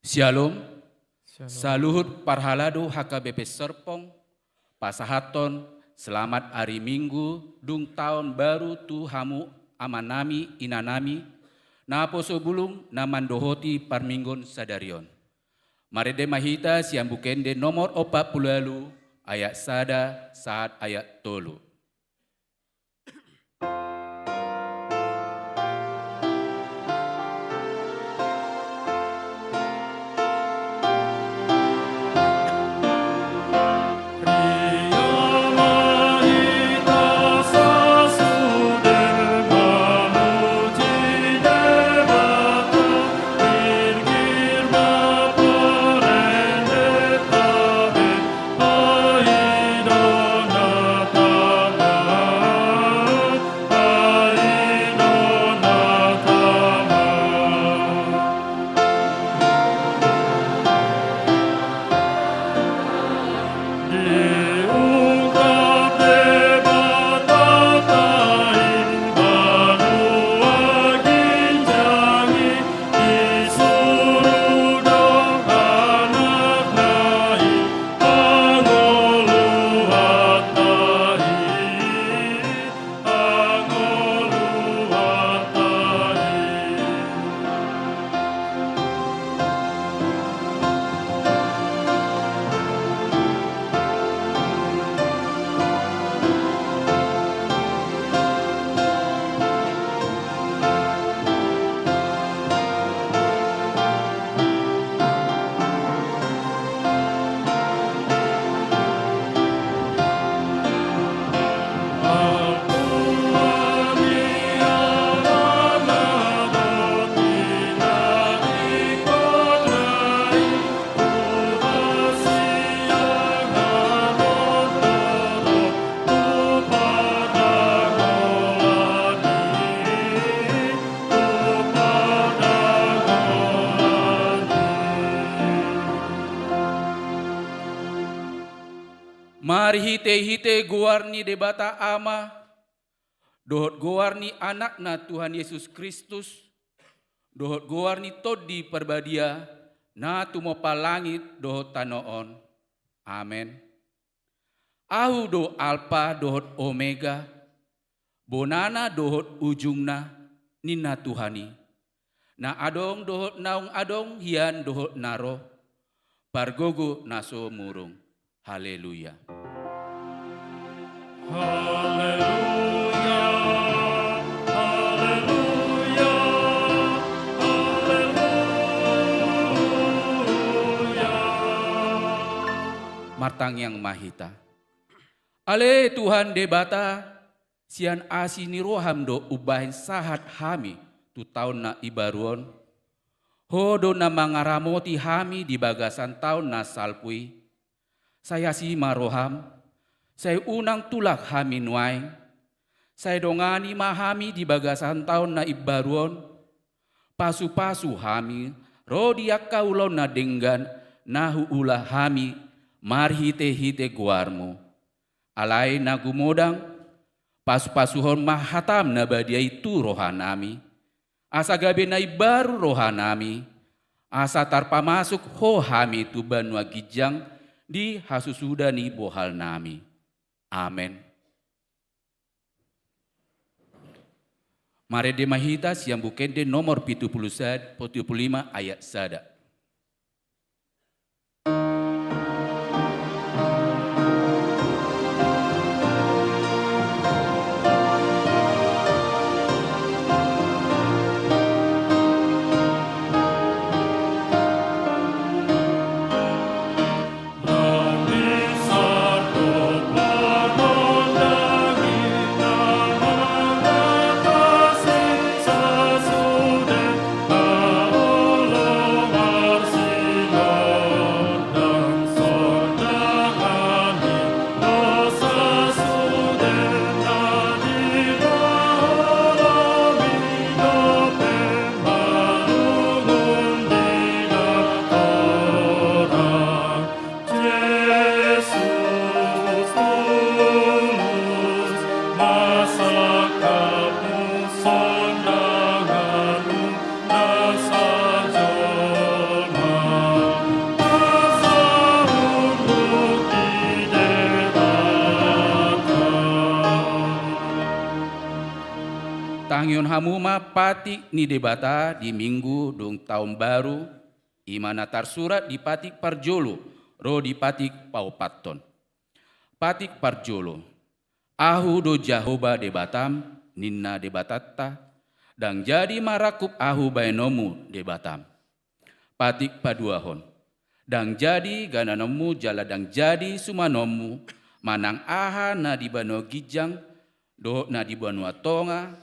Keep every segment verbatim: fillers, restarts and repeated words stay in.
Syalom. Syalom. Saluhut parhalado H K B P Serpong, pasahathon selamat ari Minggu dung taon baru tu hamu amanami, inanami, naposo bulung na mandohoti parmingguon sadari on. Marende ma hita sian Buku Ende nomor opat pulu ualu, ayat sada sahat ayat tolu. Marhitehite goar ni Debata Ama, dohot goar ni Anakna Tuhan Jesus Kristus, dohot goar ni Tondi Parbadia, na tumompa langit dohot tano on. Amen. Ahu do Alpa dohot Omega, bonana dohot ujungna, ninna Tuhan i. Na adong dohot naung adong, hian dohot na ro, pargogo na so murung. Haleluya. Haleluya, haleluya, haleluya. Martangiang ma hita. Ale Tuhan Debata, sian asi ni roham do umbahen sahat hami tu taon na imbaru on. Ho do na mangaramoti hami di bagasan taon na salpu i. Sai asi ma roham, sai unang tulak hami nuaeng. Sai dongani ma hami di bagasan taon na imbaru on. Pasupasu hami ro di angka ulaon na denggan na huula hami marhitehite goarmu. Alai na gumodang, pasupasuhon ma hatam na badia i tu rohanami, asa gabe na imbaru rohanami, asa tarpamasuk Ho hami tu banua ginjang di hasusuda ni bohalnami. Amen. Marende ma hita sian Buku Ende nomor pitu pulu sada, pitu pulu lima ayat sada. Tangihon hamu ma patik ni Debata di Minggu dung taon baru, i ma na tarsurat di patik parjolo ro di patik paopathon. Patik parjolo. Ahu do Jahowa Debatam, ninna Debatanta, ndang jadi marangkup ahu bahenonmu Debatam. Patik paduahon. Ndang jadi gananonmu jala ndang jadi sumanonmu, manang aha na di banua ginjang, dohot na di banua tonga,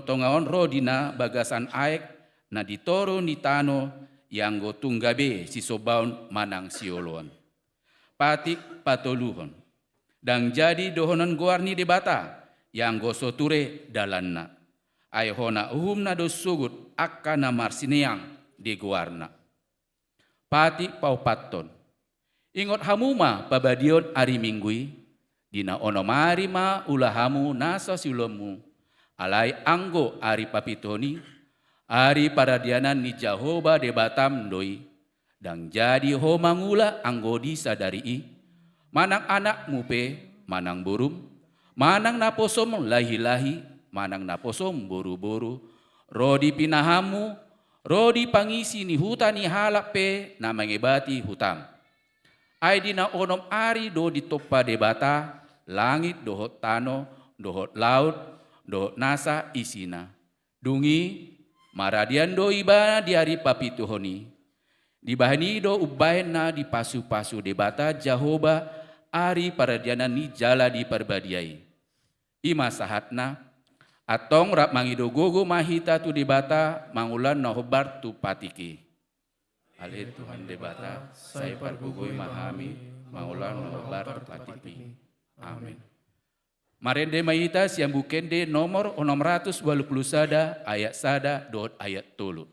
tonga on ro di na bagasan aek, na di toru ni tano, ianggo tung gabe sisombaon manang sioloan. Patik patoluhon. Ndang jadi dohonon goar ni Debata, ianggo so ture dalanna. Ai hona uhumna do sogot angka na marsineang di goarna. Patik paopathon. Ingot hamu ma pabadiaon ari Minggu i, di na onom ari ma ula hamu nasa siulaonmu, alai anggo ari papituhon i, ari paradianan ni Jahowa Debatam do i, ndang jadi ho mangula anggo di sadari i, manang anakmu pe, manang borum, manang naposom lahilahi, manang naposom boruboru, ro di pinahanmu, ro di pangisi ni huta ni halak pe na mangebati hutam. Ai di na onom ari do ditompa Debata langit dohot tano, dohot laut, dohot nasa isina. Dung i, maradian do ibana di ari papituhon i. Dibahen i do umbahen na dipasupasu Debata Jahowa ari paradianan i jala di parbadia i. I ma sahatna, antong rap mangido gogo ma hita tu Debata mangulahon na hombar tu patik i. Ale Tuhan Debata, sai pargogoi ma hami mangulahon na hombar tu patik i. Amen. Marende ma hita sian Buku Ende nomor onom ratus ualu pulu sada, ayat sada dohot ayat tolu.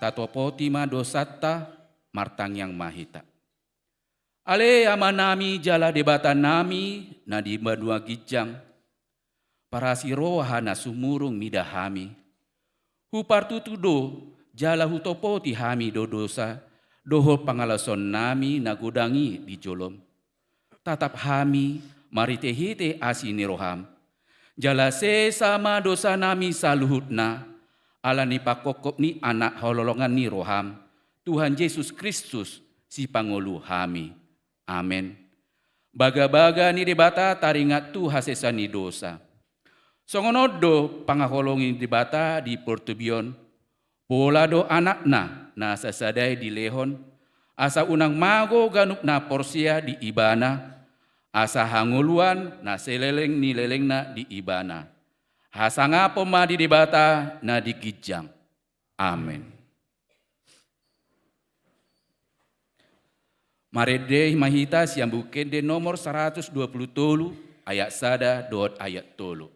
Tatopoti ma dosanta, martangiang ma hita. Ale Amanami jala Debatanami na di banua ginjang, parasi roha na sumurung mida hami. Hupartutu do jala hutopoti hami do dosa dohot pangalaosion nami na godang i di jolom. Tatap hami marhitehite asi ni roham. Jala sesa ma dosa nami saluhutna, ala ni pangkophop ni Anak haholongan ni roham, Tuhan Jesus Kristus, Sipangolu hami. Amen. Bagabaga ni Debata taringot tu hasesaan ni dosa. Songon on do pangaholongi ni Debata di portibi on, pola do Anakna na sasada i dilehon, asa unang mago ganup na porsea di Ibana, asa hangoluan na saleleng ni lelengna di Ibana. Hasangapon ma di Debata na di ginjang. Amen. Marende ma hita sian Buku Ende nomor saratus dua pulu tolu, ayat sada dohot ayat tolu.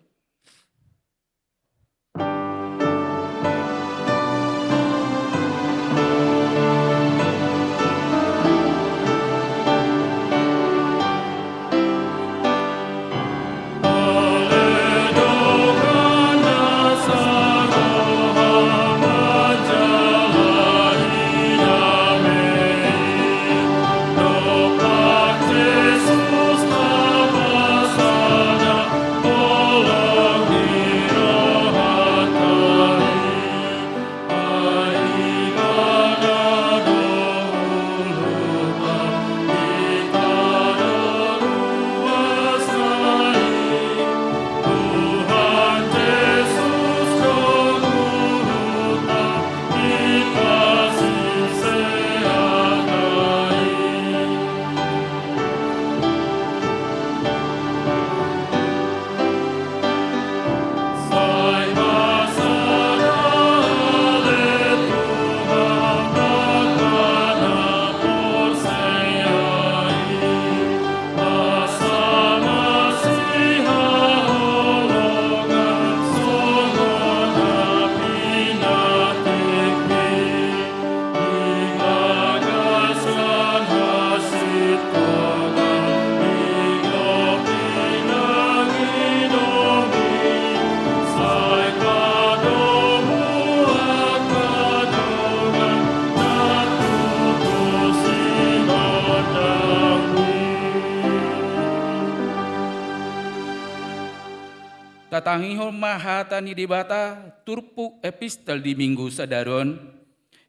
Tatangihon ma hata ni Debata, turpuk epistel di Minggu sadari on,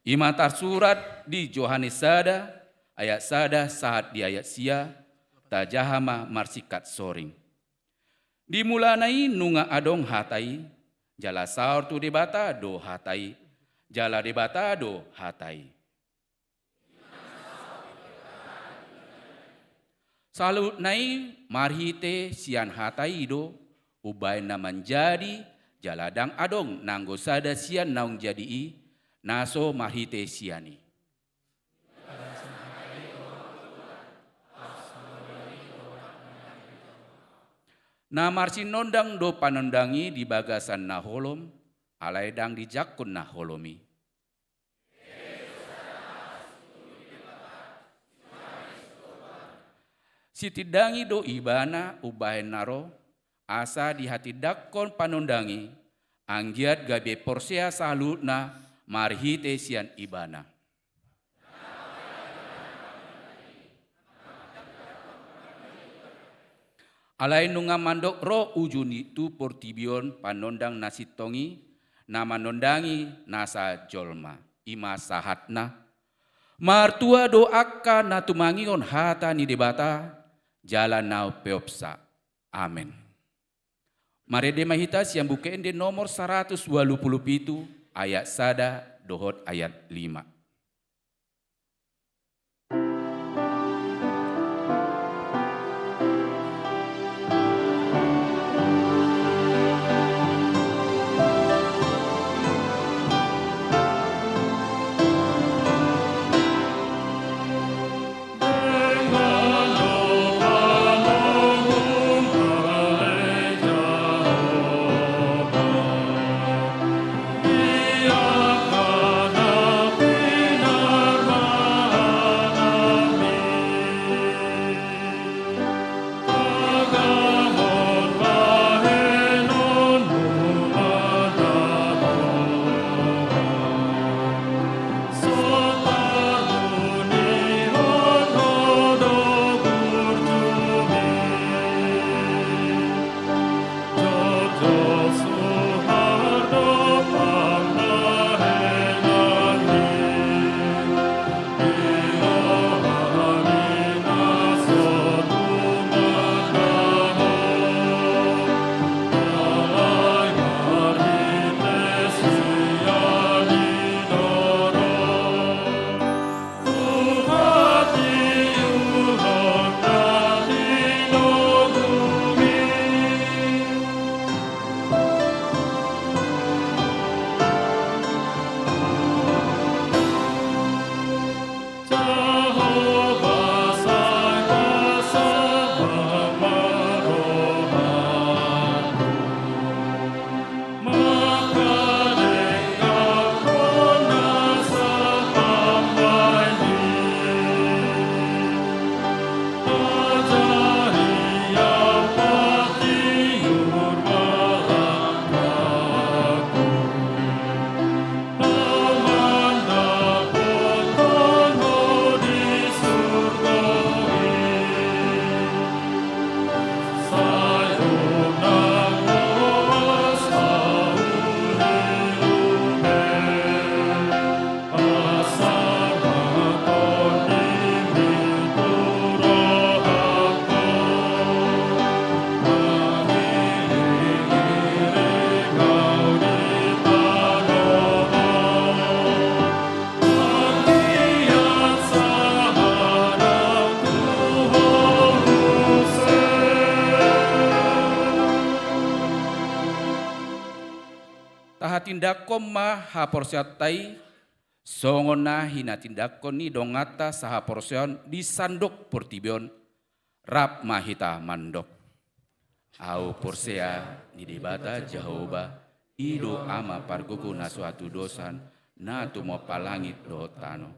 i ma tarsurat di Johannes sada, ayat sada sahat di ayat sia, tajaha ma marsingkat soring. Di mulana i nunga adong Hata i, jala saor tu Debata do Hata i, jala Debata do Hata i. Saluhutna i marhite sian Hata i do umbahen na manjadi, jala ndang adong nanggo sada sian naung jadi i, na so marhite sian i. Na marsinondang do panondang i di bagasan na holom, alai ndang dijangkon na holom i. Sitindangi do Ibana umbahen na ro, asa dihatindangkon panondang i, anggiat gabe porsea saluhutna marhite sian Ibana. Alai nunga mandok ro uju ni tu portibi on panondang na sintong i, na manondangi nasa jolma, i ma sahatna. Martua do angka na tumangihon hata ni Debata, jala na umpeopsa. Amen. Marende ma hita sian Buku Ende nomor saratus ualu pulu pitu, ayat sada dohot ayat lima. Tindanghon ma haporseaonta i, songon na hinatindangkon ni donganta sahaporseaon di sandok portibi on, rap ma hita mandok. Ahu porsea di Debata Jahowa, i do Ama pargogo na so hatudosan, na tumompa langit dohot tano.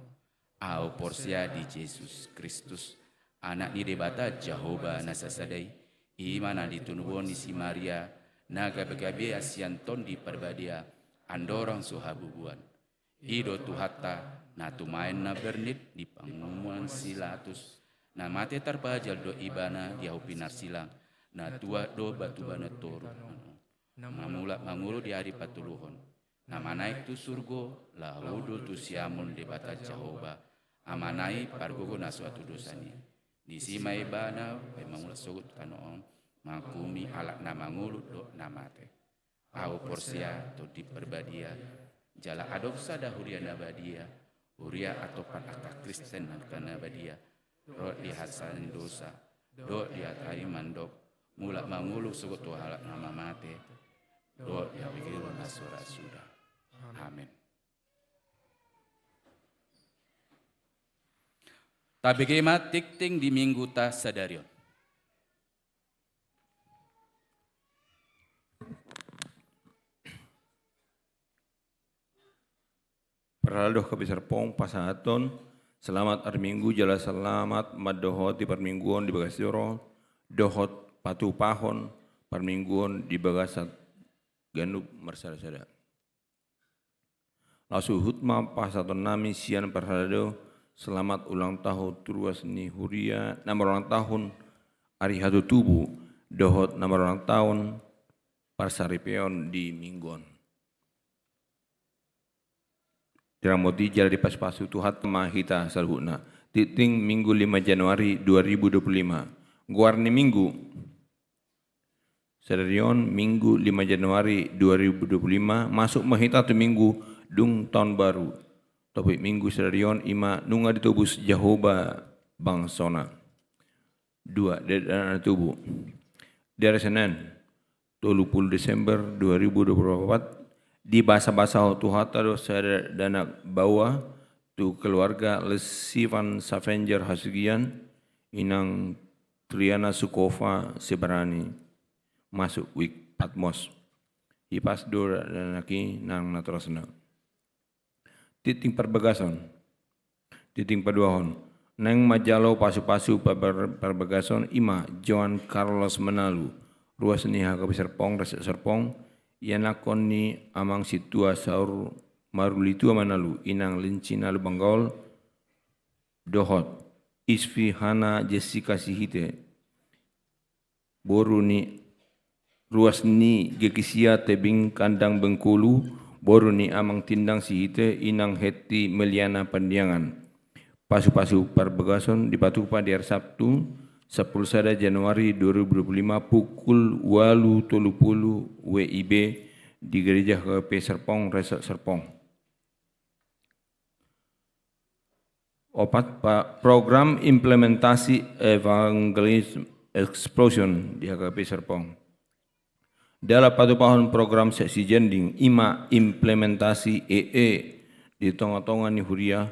Ahu porsea di Jesus Kristus, Anak ni Debata Jahowa na sasada i, i ma na ditunuhon ni si Maria, na gabe-gabean sian Tondi Parbadia, andorang so habubuan. I do Tuhanta, na tumaen na bernit di panguhuman si Latus, na mate tarpajal do ibana di ahu pinarsilang, na tuat do batu bana toru, na mulak mangolu di ari patoluhon, na manaek tu surgo, laho do tu siamun Debata Jahowa, Amana i pargogo na so hatudosan i. Disi ma ibana baen mangolu sogot tano on, manghahumi halak na mangolu dohot na mate. Ahu porsea Tondi Parbadia, jala adong sada huria na badia, huria atopan angka Kristen angka na badia, dohot di hasesaan ni dosa, dohot di hata i mandok, mulak mangolu sogot tu halak na mamate, dohot di hagoluhan na so ra suda. Amen. Tabege ma tingting di Mingguta sadari on. Parhalado HKBP Serpong pasahathon selamat ari Minggu jala selamat mandohoti parmingguon di bagas joro dohot patupahon parmingguon di bagasan ganup marsada-sada. Laos huhut ma pasahatonnami sian parhalado selamat ulang tahun tu ruas ni huria na marulang tahun ari hatutubu dohot na marulang tahun parsaripeon di Minggu on. Diramoti jala dipasupasu Tuhanta ma hita saluhutna. Tingting Minggu lima Januari dua ribu dua puluh lima. Goar ni Minggu. Sadari on Minggu lima Januari dua ribu dua puluh lima, masuk ma hita tu Minggu dung taon baru. Topik Minggu sadari on i ma nunga ditobus Jahowa bangsona. Dua, di ari na tubu. Di ari Senen, tolu pulu Desember dua ribu dua pulu opat, dibasabasahon Tuhanta do sada dakdanak baoa tu keluarga Lesivan Savenger Hasigian, inang Triana Sukova Sebarani, masuk wijk Patmos. Hipas do dakdanak i nang natorasna. Tingting parbagason. Tingting paduahon. Naeng manjalo pasupasu par-, parbagason i ma Johan Carlos Manalu, ruas ni HKBP Serpong, Resek Serpong, ianakhon ni Amang Sintua Saur Marulitua Manalu, Inang Lincina Lumban Gaol, dohot Isfi Hana Jessica Sihite, boru ni, ruas ni Gekisia Tebing Kandang Bengkulu, boru ni Amang Tindang Sihite, Inang Hetti Meliana Pandiangan. Pasupasu parbagason dipatupa di ari Sabtu, sampulu sada Januari dua ribu dua pulu lima, pukul ualu tolu pulu W I B di Gereja HKBP Serpong, Resek Serpong. Opat, pa-, program implementasi Evangelism Explosion di HKBP Serpong. Dalan patupahon program seksi jending i ma implementasi E E di tonga-tonga ni huria,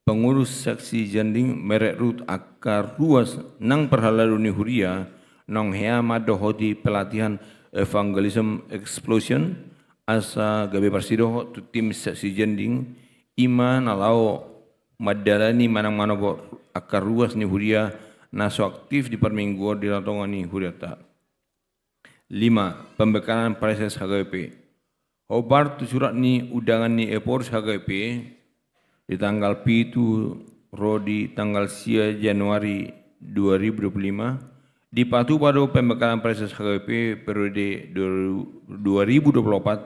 pengurus seksi jending merekrut angka ruas nang parhalado ni huria naung hea mandohoti pelatihan Evangelism Explosion, asa gabe parsidohot tu tim seksi jending, i ma na laho mandalani manang manogot angka ruas ni huria na so aktif di parmingguon di tonga-tonga ni hurianta. Lima, pembekalan praeses HKBP. Hombar tu surat ni undangan ni Ephorus HKBP di tanggal pitu ro di tanggal sia Januari dua ribu dua puluh lima, dipatupa do pembekalan praeses HKBP periode dua ribu dua puluh opat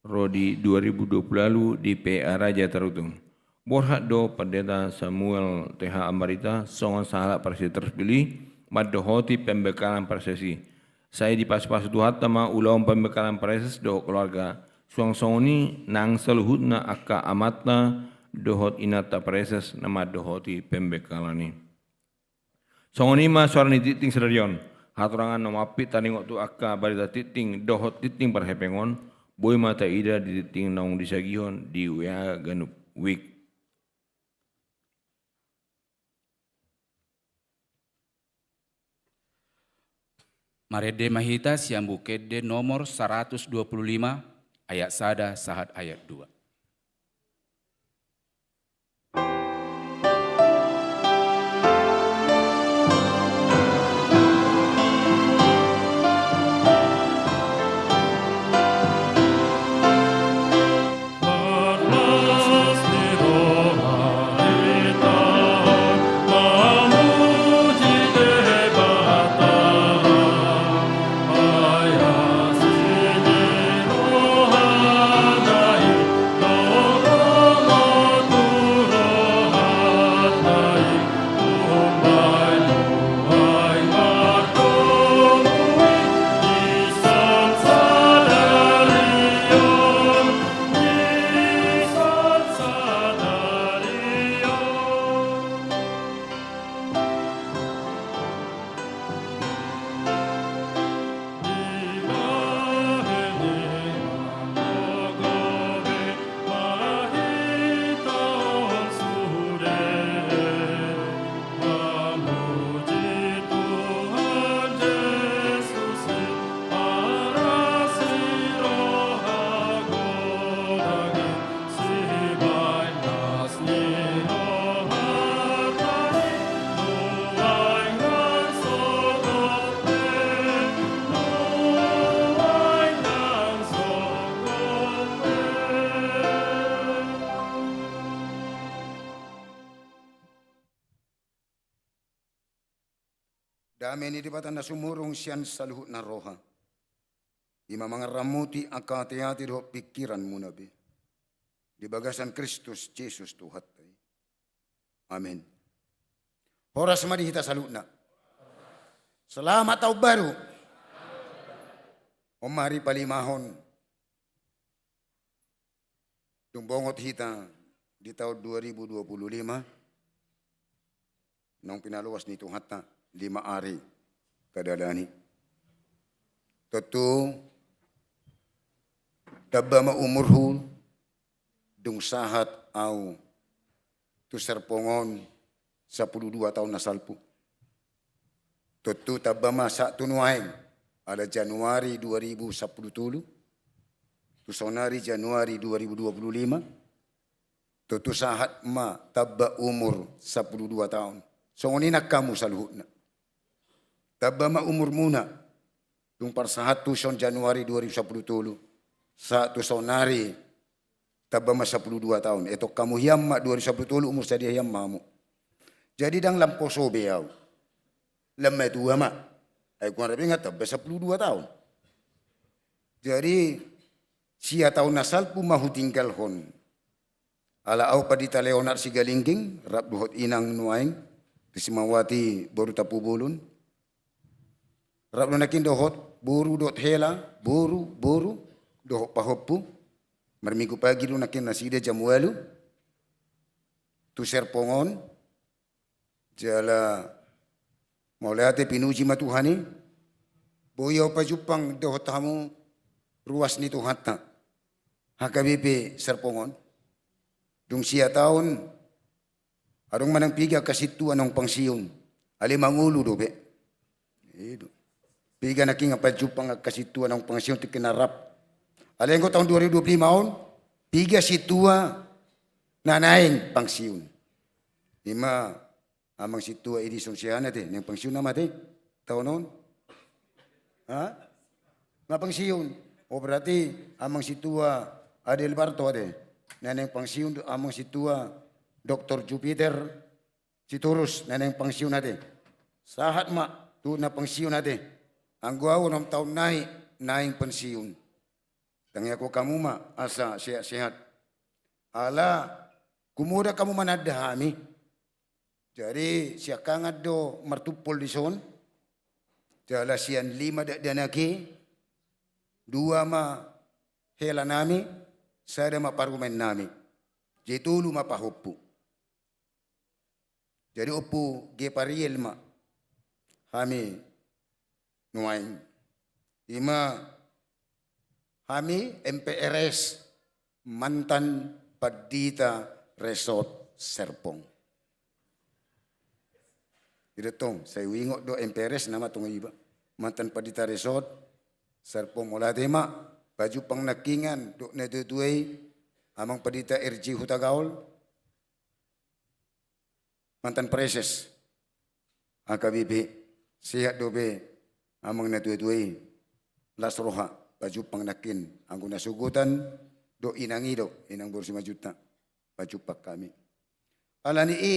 ro di dua ribu dua puluh ualu di P A Raja Tarutung. Borhat do Pendeta Samuel T H Ambarita songon sahalak praeses terpilih mandohoti pembekalan praeses i. Sai dipasupasu Tuhanta ma ulaon pembekalan praeses dohot keluarga, suang songon i nang saluhutna angka amanta dohot inanta praeses na mandohoti pembekalan i. Songon i ma soara ni tingting sadari on. Hatorangan na mampit taringot tu angka barita tingting dohot tingting parhepengon, Boi ma taida di tingting naung disagihon di W A ganup wijk. Marende ma hita sian Buku Ende nomor saratus dua pulu lima, ayat sada sahat ayat dua. Dame ni Debata na sumurung sian saluhut na roha, i ma mangaramoti angka ateate dohot pingkiranmuna be, di bagasan Kristus Jesus Tuhanta i. Amen. Horas ma di hita saluhutna. Selamat Tahun Baru. On ma ari palimahon. Dung bongot hita di taon dua ribu dua puluh lima, naung pinaloas ni Tuhanta lima ari tadalani. Tontu tamba ma umurhu, dung sahat au tu serpong on sampulu dua taon na salpu. Tontu tamba ma sahat tu nuaeng, ala Januari dua ribu sampulu tolu, tu saonari Januari dua ribu dua puluh lima, tontu sahat ma tamba umur sampulu dua taon. Songon i nang hamu saluhutna. Tamba ma umurmuna, dung parsahat tu son Januari dua ribu sampulu tolu, sahat tu saonari tamba ma sampulu dua taon. Etong hamu hian ma dua ribu sampulu tolu, umur sadia hian ma hamu. Jadi ndang lam poso be au. Lam matua ma. Ai hurang be nga tamba sampulu dua taon. Jadi sia taon na salpu ma hutinggalhon. Ala au Pandita Leonard Sigalingging, rap dohot inang nuaeng, Rismawati boru Tampubolon. Rap do nangkin dohot boru dohot hela, boru, boru, dohot pahompu. Marminggu pagi do nangkin nasida jam ualu tu serpong on. Jala mauliate, pinuji ma Tuhan i, boi au pajumpang dohot hamu ruas ni Tuhanta. H K B P serpong on. Dung sia taon, adong ma nang piga angka sintua naung pangsiun. Alai mangolu dope. I do. Piga nangkin pajumpang angka sintua naung pangsiun tingki na rap. Alai anggo taon dua ribu dua puluh lima on, piga sintua na naeng pangsiun. I ma amang sintua Edison Sihana te, naeng pangsiun nama te, taon on? Ha? Nga pangsiun. Oh, berarti amang sintua Adelbarto ate, na naeng pangsiun, amang sintua Doktor Jupiter Sitorus, na naeng pangsiun ate. Sahat ma tu na pangsiun ate. Anggo au onom taon nai naeng pangsiun. Tangiangkon hamu ma asa sehat-sehat. Ala kumodang hamu mananda hami. Jadi siangkangan do martumpol dison. Jala sian lima dakdanak i, dua ma hela nami, sada ma parumaen nami. Jadi tolu ma pahompu. Jadi Ompu Gepariel ma hami nuaeng. I ma hami M P R S, mantan Pandita Resort Serpong. Jadi tong, sai huingot do M P R S nama tong iba. Mantan Pandita Resort Serpong, mauliate ma, pajumpang nangkiningan dohot natuatua i, Amang Pandita R J Hutagaol, mantan Praeses H K B P, sehat dope amang natuatua i, las roha, pajumpang nangkin, anggo na sogot an do inang i do, inang boru Simanjuntak, pajumpang hami. Alani i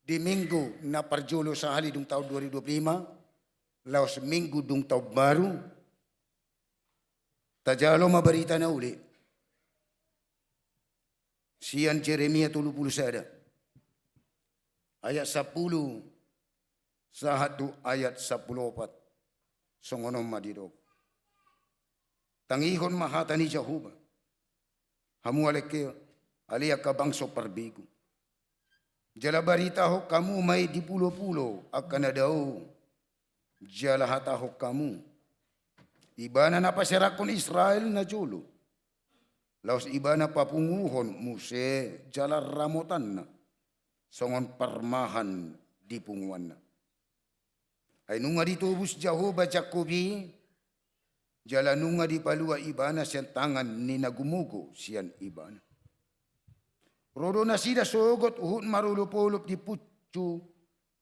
di minggu na parjolo sahali dung taon dua ribu dua puluh lima, laos minggu dung taon baru, tajalo ma barita na uli sian Jeremia tolu pulu sada, ayat sampulu sahat tu ayat sampulu opat. Songon on ma didok: Tangihon ma hata ni Jahowa, hamu ale ke, ale angka bangso parbegu. Jala baritahon hamu ma i di pulopulo angka na dao. Jala hatahon hamu: Ibana na paseranghon Israel najolo, laos Ibana papunguhon muse jala ramotanna, songon parmahan di punguanna. Ai nunga ditobus Jahowa Jakkob i, jala nunga dipalua Ibana sian tangan ni na gumogo sian Ibana. Ro do nasida sogot huhut marolopolop di puncu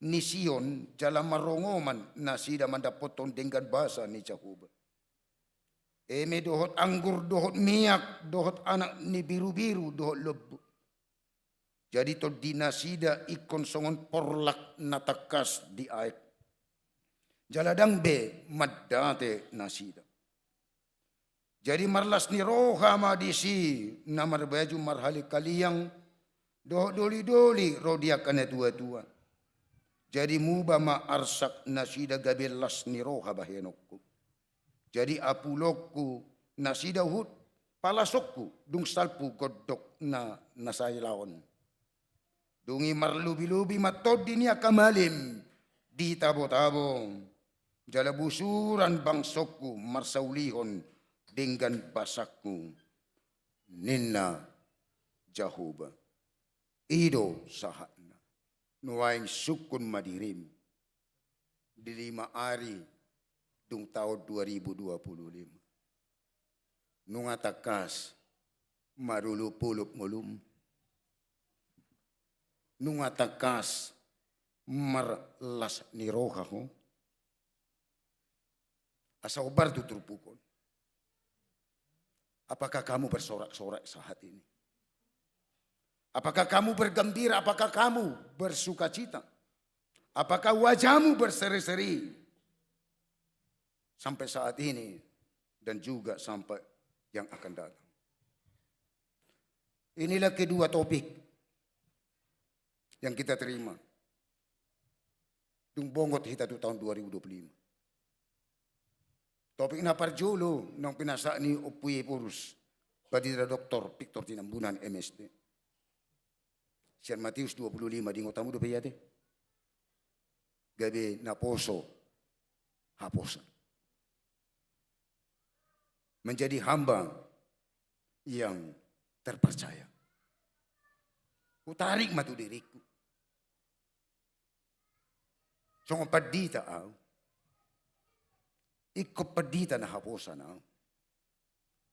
ni Sion, jala marrongoman nasida mandapothon denggan basa ni Jahowa, eme dohot anggur dohot miak dohot anak ni birubiru dohot lombu. Jadi tondi nasida ingkon songon porlak na tangkas di aek, jala ndang be mandate nasida. Jadi marlas ni roha ma disi na marbaju marhalingkaliang dohot dolidoli ro di angka natuatua. Jadi muba ma arsak nasida gabe las ni roha bahenonku. Jadi apulonku nasida huhut palasonku dung salpu gondok na, na sailaon. Dung i marlobilobi ma tondi ni angka malim di tabotabo, jala busuran bangsongku marsaulihon denggan basangku, ninna Jahowa. I do sahatna. Nuaeng sungkun ma dirim di lima ari dung taon dua ribu dua puluh lima. Nunga tangkas marolopolop ngolum? Nunga tangkas marlas ni roha ho? Asa hombar tu turpuk on. Apakah kamu bersorak-sorak saat ini? Apakah kamu bergembira? Apakah kamu bersukacita? Apakah wajahmu berseri-seri sampai saat ini dan juga sampai yang akan datang? Inilah kedua topik yang kita terima dung bongot hita tu taon dua ribu dua puluh lima. Topik na parjolo naung pinasahat ni Ompu Ephorus, Pandita Doktor Victor Tinambunan, M S D, sian Mateus dua puluh lima, diingot hamu dope i ate? Gabe naposo haposan. Menjadi hamba yang terpercaya. Hutarik ma tu diringku. Songon pandita ahu. Ingkon pandita na haposan ahu.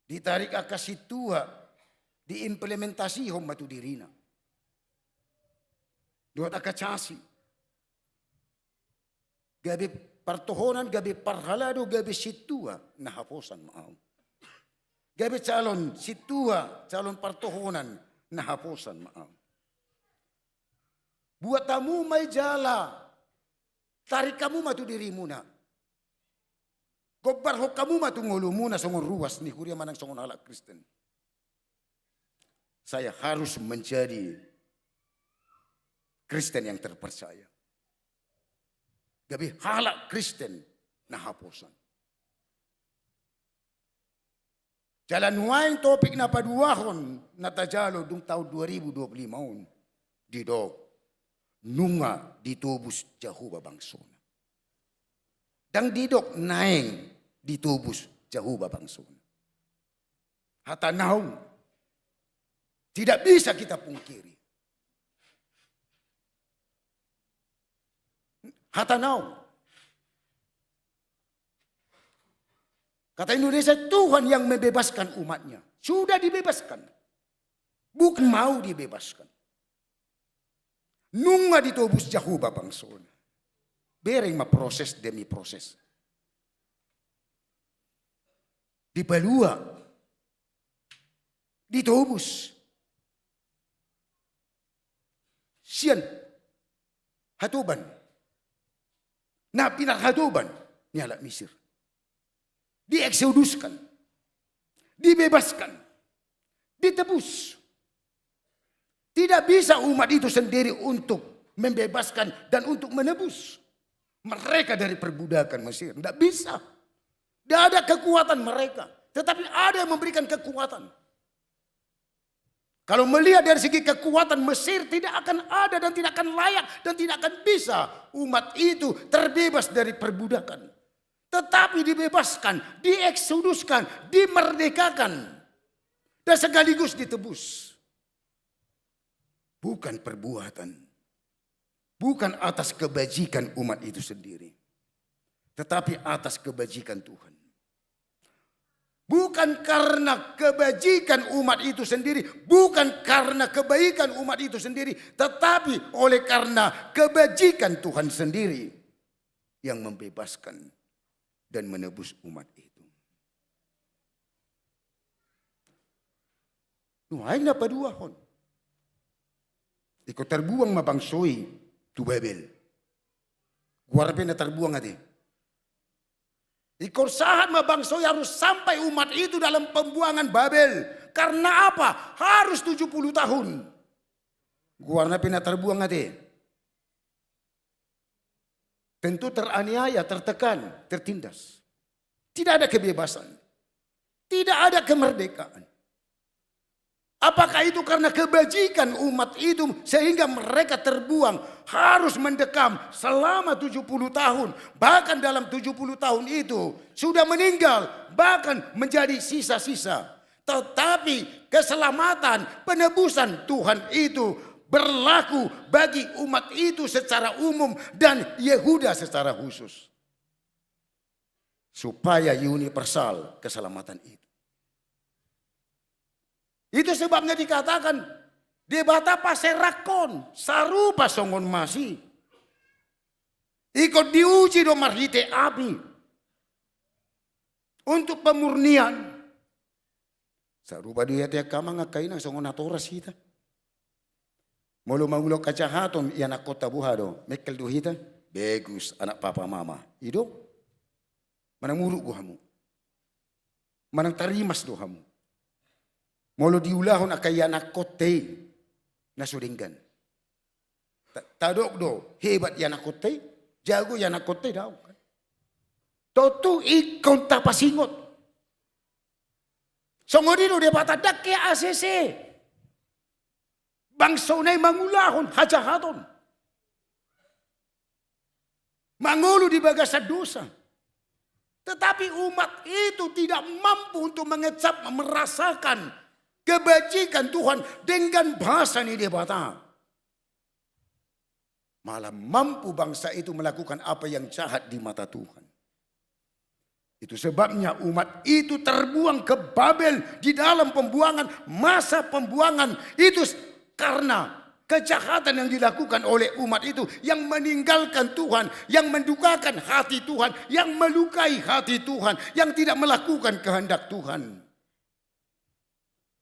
Ditarik angka sintua, diimplementasihon ma tu dirina. Dohot angka chasi. Gabe partohonan, gabe parhalado, gabe sintua na haposan ma ahu. Gabe calon sintua, calon partohonan na haposan ma ahu. Buat hamu ma i jala tarik hamu ma tu dirimuna. Gombarhon hamu ma tu ngolumuna songon ruas ni huria manang songon halak Kristen. Saya harus menjadi Kristen yang terpercaya. Gabe halak Kristen na haposan. Jala nuaeng topik na paduahon na tajalo dung taon dua ribu dua puluh lima on, didok nunga ditobus Jahowa bangsona. Ndang didok naeng ditobus Jahowa bangsona. Hata naung tidak bisa kita pungkiri. Hata naung. Kata Indonesia, Tuhan yang membebaskan umatnya. Sudah dibebaskan. Bukan mau dibebaskan. Nunga ditobus Jahowa bangsona. Bereng ma proses demi proses. Dipalua. Ditobus. Sian hatoban. Na pinarhatoban ni halak Misir. Dieksoduskan. Dibebaskan. Ditebus. Tidak bisa umat itu sendiri untuk membebaskan dan untuk menebus mereka dari perbudakan Mesir. Tidak bisa. Tidak ada kekuatan mereka. Tetapi ada yang memberikan kekuatan. Kalau melihat dari segi kekuatan, Mesir tidak akan ada dan tidak akan layak dan tidak akan bisa umat itu terbebas dari perbudakan. Tetapi dibebaskan, dieksoduskan, dimerdekakan, dan sekaligus ditebus. Bukan perbuatan, bukan atas kebajikan umat itu sendiri, tetapi atas kebajikan Tuhan. Bukan karena kebajikan umat itu sendiri, bukan karena kebaikan umat itu sendiri, tetapi oleh karena kebajikan Tuhan sendiri yang membebaskan dan menebus umat itu. Nuaeng na paduahon. Ingkon tarbuang ma bangso i tu Babel. Goarna pe na tarbuang ate. Ingkon sahat ma bangso i harus sampai umat itu dalam pembuangan Babel. Karena apa? Harus tujuh puluh tahun. Goarna pe na tarbuang ate. Tentu teraniaya, tertekan, tertindas. Tidak ada kebebasan. Tidak ada kemerdekaan. Apakah itu karena kebajikan umat itu sehingga mereka terbuang, harus mendekam selama tujuh puluh tahun? Bahkan dalam tujuh puluh tahun itu sudah meninggal, bahkan menjadi sisa-sisa. Tetapi keselamatan, penebusan Tuhan itu berlaku bagi umat itu secara umum dan Yehuda secara khusus. Supaya universal keselamatan itu. Itu sebabnya dikatakan, Debata paserakhon sarupa songon masi. Ingkon diuji do marhite api. Untuk pemurnian. Sarupa do i ate angka amang angka inang songon natoras hita. Molo mangulahon hajahaton ianakhonta boha do, mengkel do hita? Bagus, anak papa mama. I do? Manang muruk do hamu. Manang tarimas do hamu. Molo diulahon angka ianakhonta i na so denggan. Ta-, tadok do, hebat ianakhonta i, jago ianakhonta i, daong kan. Tontu ingkon tapasingot. Songon i do Debata, ndang ke A C C. Bangsona i mangulahon hajahaton. Mangolu di bagasan dosa. Tetapi umat itu tidak mampu untuk mengecap, merasakan kebajikan Tuhan dengan basa ni Debata. Malah mampu bangsa itu melakukan apa yang jahat di mata Tuhan. Itu sebabnya umat itu terbuang ke Babel di dalam pembuangan, masa pembuangan itu s-, karena kejahatan yang dilakukan oleh umat itu yang meninggalkan Tuhan, yang mendukakan hati Tuhan, yang melukai hati Tuhan, yang tidak melakukan kehendak Tuhan.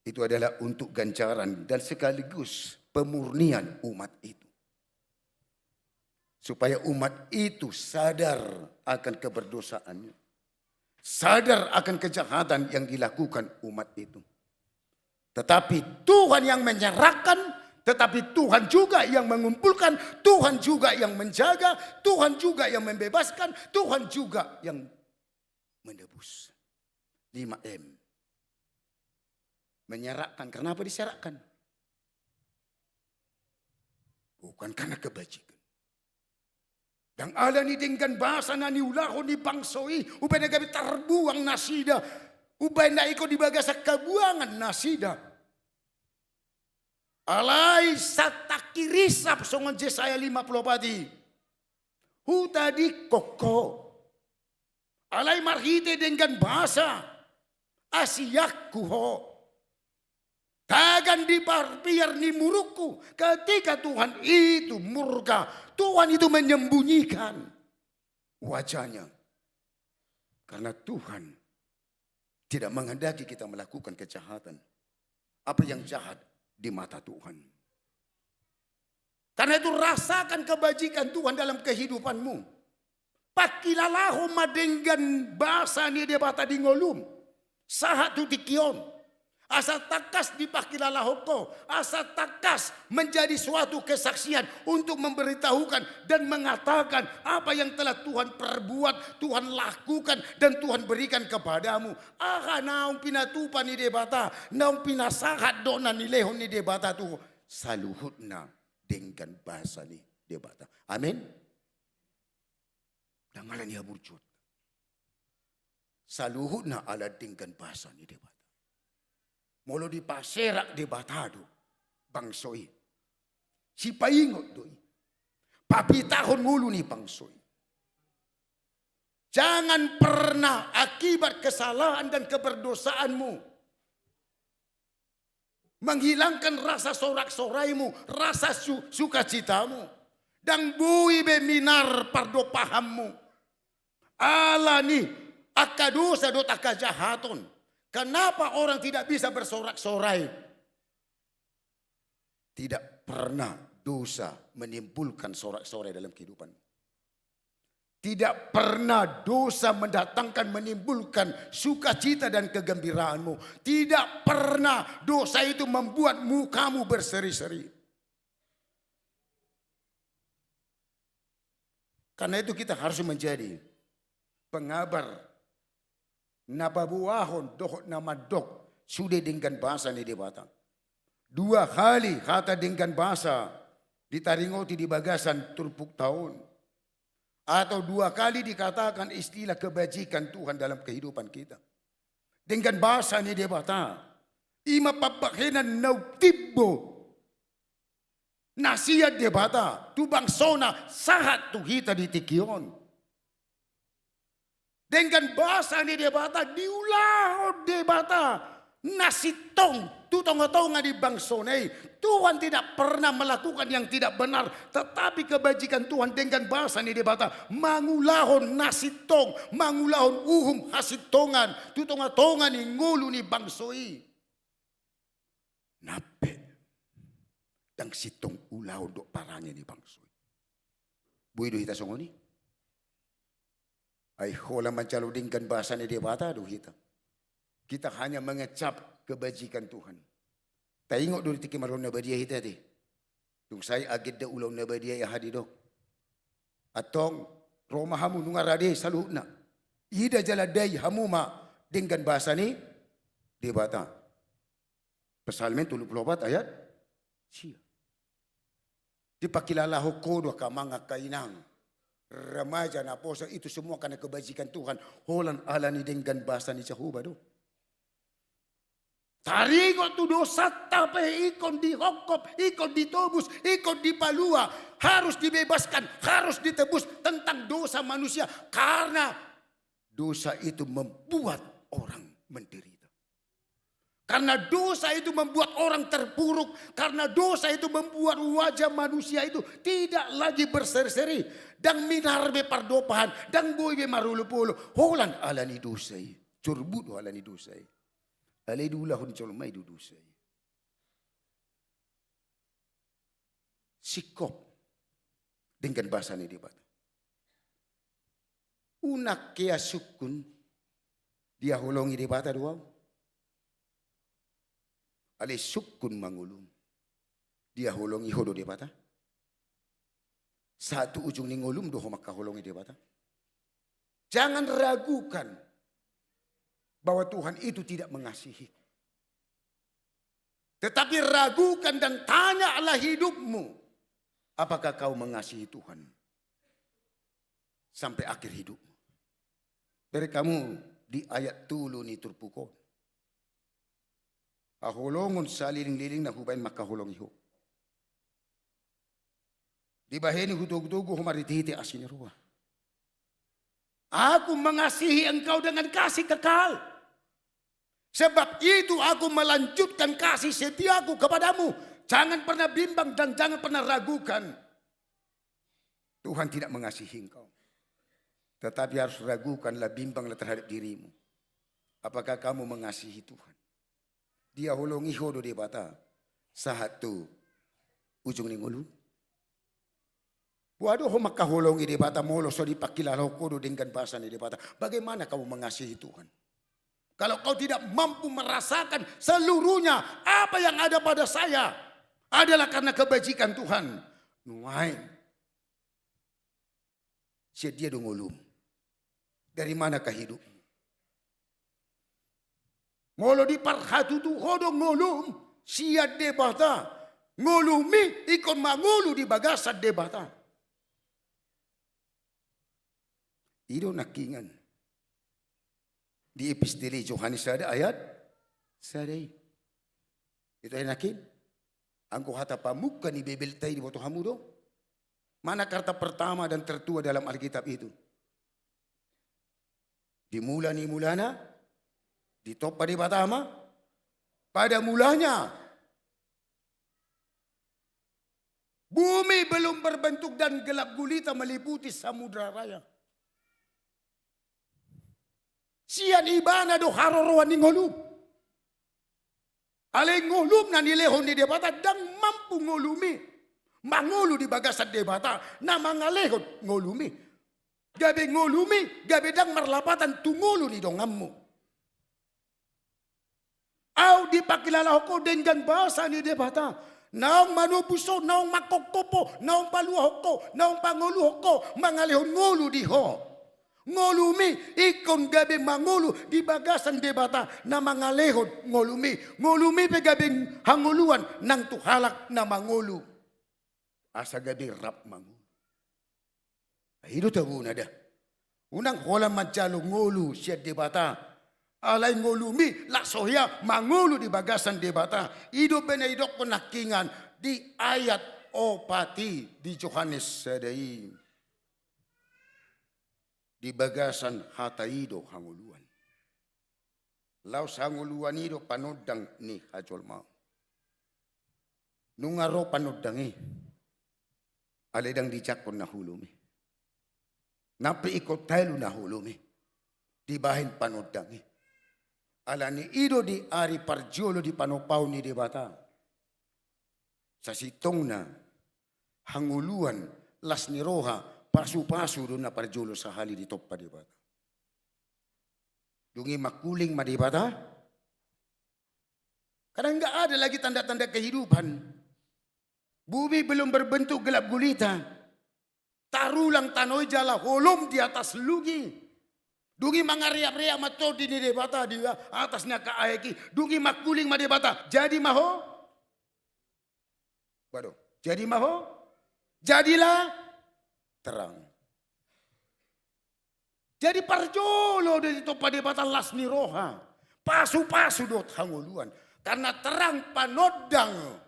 Itu adalah untuk ganjaran dan sekaligus pemurnian umat itu. Supaya umat itu sadar akan keberdosaannya. Sadar akan kejahatan yang dilakukan umat itu. Tetapi Tuhan yang menyerahkan, tetapi Tuhan juga yang mengumpulkan, Tuhan juga yang menjaga, Tuhan juga yang membebaskan, Tuhan juga yang menebus. Lima M. Menyerahkan. Kenapa diserahkan? Bukan karena kebajikan. Ndang ala ni denggan basa na niulahon ni bangso i, umbahen na gabe tarbuang nasida Umbahen na ingkon di bagasan habuangan nasida. Alai santangki risap songon Jesaya lima pulu opat i. Hutadingkon ho. Alai marhite denggan basa. Asianku ho. Tagan di parpiar ni murukku. Ketika Tuhan itu murka. Tuhan itu menyembunyikan wajahnya. Karena Tuhan tidak menghendaki kita melakukan kejahatan. Apa yang jahat di mata Tuhan. Karena itu rasakan kebajikan Tuhan dalam kehidupanmu. Pangkilalahon ma denggan basa ni Debata di ngolum. Sahat tu tingki on. Asa tangkas dipangkilalahon ho. Asa tangkas menjadi suatu kesaksian untuk memberitahukan dan mengatakan apa yang telah Tuhan perbuat, Tuhan lakukan, dan Tuhan berikan kepadamu. Aha naung pinatupa ni Debata, naung pinasahat dohot na nilehon ni Debata tu ho. Saluhutna denggan basa ni Debata. Amin. Ndang ala ni haburjuon. Saluhutna ala denggan basa ni Debata. Molo dipaserak Debata do bangso i. Sipaingot do i. Papitahon ngolu ni bangso i. Jangan pernah akibat kesalahan dan keberdosaanmu menghilangkan rasa sorak-soraimu, rasa su-, sukacitamu. Ndang boi be minar pardompahanmu. Ala ni angka dosa dohot angka jahaton. Kenapa orang tidak bisa bersorak-sorai? Tidak pernah dosa menimbulkan sorak-sorai dalam kehidupan. Tidak pernah dosa mendatangkan, menimbulkan sukacita dan kegembiraanmu. Tidak pernah dosa itu membuat mukamu berseri-seri. Karena itu kita harus menjadi pengabar na paboahon dohot na mandok sude denggan basa ni Debata. Dua kali kata denggan basa ditaringoti di bagasan turpukta on. Atau dua kali dikatakan istilah kebajikan Tuhan dalam kehidupan kita. Denggan basa ni Debata. I ma pambahenan na umtimbo na sian Debata tu bangsona sahat tu hita di tingki on. Denggan basa ni Debata diulahon Debata na sintong tu tonga-tonga ni bangsona i. Tuhan tidak pernah melakukan yang tidak benar, tetapi kebajikan Tuhan, denggan basa ni Debata, mangulahon na sintong, mangulahon uhum hasintongan tu tonga-tonga ni ngolu ni bangso i. Nang pe ndang sintong ulaon dohot parange ni bangso i. Boi do hita songon i. Ai holan manjalo denggan basa ni Debata do hita. Kita hanya mengecap kebajikan Tuhan. Taingot do di tingki marulaon na badia hita ate. Dung sai agenda ulaon na badia i aha didok? Antong ro ma hamu nunga rade saluhutna. Ida jala dai hamu ma denggan basa ni Debata. Psalmen tolu pulu opat ayat sia. Dipangkilalahon ho do angka amang, angka inang, remaja, naposo, itu semua karena kebajikan Tuhan. Holan ala ni denggan basa ni Jahowa do. Taringot tu dosanta pe ingkon dihongkop, ingkon ditobus, ingkon dipalua, harus dibebaskan, harus ditebus tentang dosa manusia. Karena dosa itu membuat orang menderita. Karena dosa itu membuat orang terpuruk. Karena dosa itu membuat wajah manusia itu tidak lagi berseri-seri. Ndang minar be pardompahan, ndang boi be marolopolo. Holan ala ni dosa i. Jorbut do ala ni dosa i. Alai diulahon jolma i do dosa i. Singkop denggan basa ni Debata. Unang hea sungkun dihaholongi Debata do ahu. Alai sungkun ma ngolum, dihaholongi ho do Debata. Sahat tu ujung ni ngolum do ho mangkaholongi Debata. Jangan ragukan bahwa Tuhan itu tidak mengasihi. Tetapi ragukan dan tanyalah hidupmu, apakah kau mengasihi Tuhan sampai akhir hidupmu? Bere hamu di ayat tolu ni turpuk on. Haholongon salelenglelengna hubahen mangkaholongi ho. Dibaheni hutogutogu ho marhitehite asi ni roha. Aku mengasihi engkau dengan kasih kekal. Sebab itu aku melanjutkan kasih setiaku kepadamu. Jangan pernah bimbang dan jangan pernah ragukan. Tuhan tidak mengasihi engkau. Tetapi harus ragukanlah, bimbanglah terhadap dirimu. Apakah kamu mengasihi Tuhan? Dihaholongi ho do Debata sahat tu ujung ni ngolu? Boha do ho mangkaholongi Debata molo so dipangkilalahon ho do denggan basa ni Debata? Bagaimana kamu mengasihi Tuhan? Kalau kau tidak mampu merasakan seluruhnya apa yang ada pada saya adalah karena kebajikan Tuhan, nuaeng. Sian dia do ngolum? Dari manakah hidupmu? Molo diparhatutu ho do ngolum sian Debata, ngolumi ingkon mangolu di bagasan Debata. I do nangkiningan di epistele Johannes sada ayat sada i. Itu nangkin, anggo hata pamungka ni Bibelta i diboto hamu do? Mana kata pertama dan tertua dalam Alkitab itu? Di mula ni mulana, ditompa Debata ma. Pada mulanya, bumi belum berbentuk dan gelap gulita meliputi Samudra Raya. Sian ibana do haroroan ni ngolum. Alai ngolum na nilehon ni Debata ndang mampu ngolumi mangolu di bagasan Debata na mangalehon ngolumi. Gabe ngolumi gabe ndang marlapatan tu ngolu ni donganmu. Au dipangkilalahon ho denggan basa ni Debata. Naung manobus ho, naung mangkopkop ho, naung paluahon ho, naung pangoluhon ho, mangalehon ngolu di ho. Ngolumi ingkon gabe mangolu di bagasan Debata na mangalehon ngolumi. Ngolumi pe gabe hangoluan nang tu halak na mangolu. Asa gabe rap mangolu. I do tabona da. Unang holan manjalo ngolu sian Debata. Alai ngolumi laos so hea mangolu di bagasan Debata. I do pe na didokkon nangkiningan di ayat opat i di Johannes sada i. Di bagasan hata i do hangoluan. Laos hangoluan i do panondang ni hajolmaon. Nunga ro panondang i, alai ndang dijangkon na holom i. Nang pe ingkon talu na holom i, dibahen panondang i. Alani i do di ari parjolo di panompaon ni Debata, sasintongna hangoluan, las ni roha, pasupasu do na parjolo sahali ditompa Debata. Dung i mangkuling ma Debata. Karena nggak ada lagi tanda-tanda kehidupan. Bumi belum berbentuk, gelap gulita. Tarulang tano i jala holom di atas lugi. Dung i mangareapreak ma tondi ni Debata di atas ni angka aek i. Dung i mangkuling ma Debata. Jadi ma ho. Waduh, jadi ma ho. Jadilah terang. Jadi parjolo do ditompa Debata las ni roha. Pasupasu dohot hangoluan. Karena terang panondang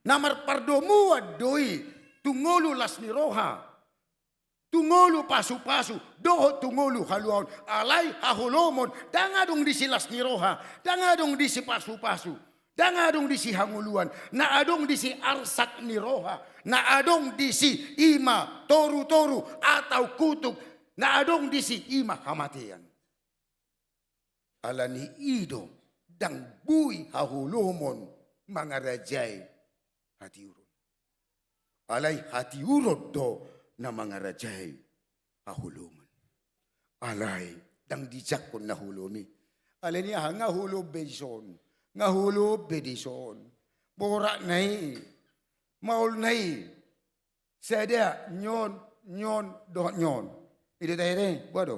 na marpardomuan do i tu ngolu las ni roha, tu ngolu pasupasu, dohot tu ngolu haluaon. Alai haholomon ndang adong disi las ni roha, ndang adong disi pasupasu, ndang adong disi hangoluan. Na adong disi arsak ni roha, na adong disi i ma torutoru atau kutuk, na adong disi i ma hamatean. Alani i do ndang boi haholomon mangarajai hatiuron. Alai hatiuron do na mangarajai haholomon. Alai ndang dijangkon na holom i. Alani aha? Nga holom be dison, nga holom be dison. Boratna i, maolna i, sada, nyon, nyon dohot nyon. I do taida i, boha do?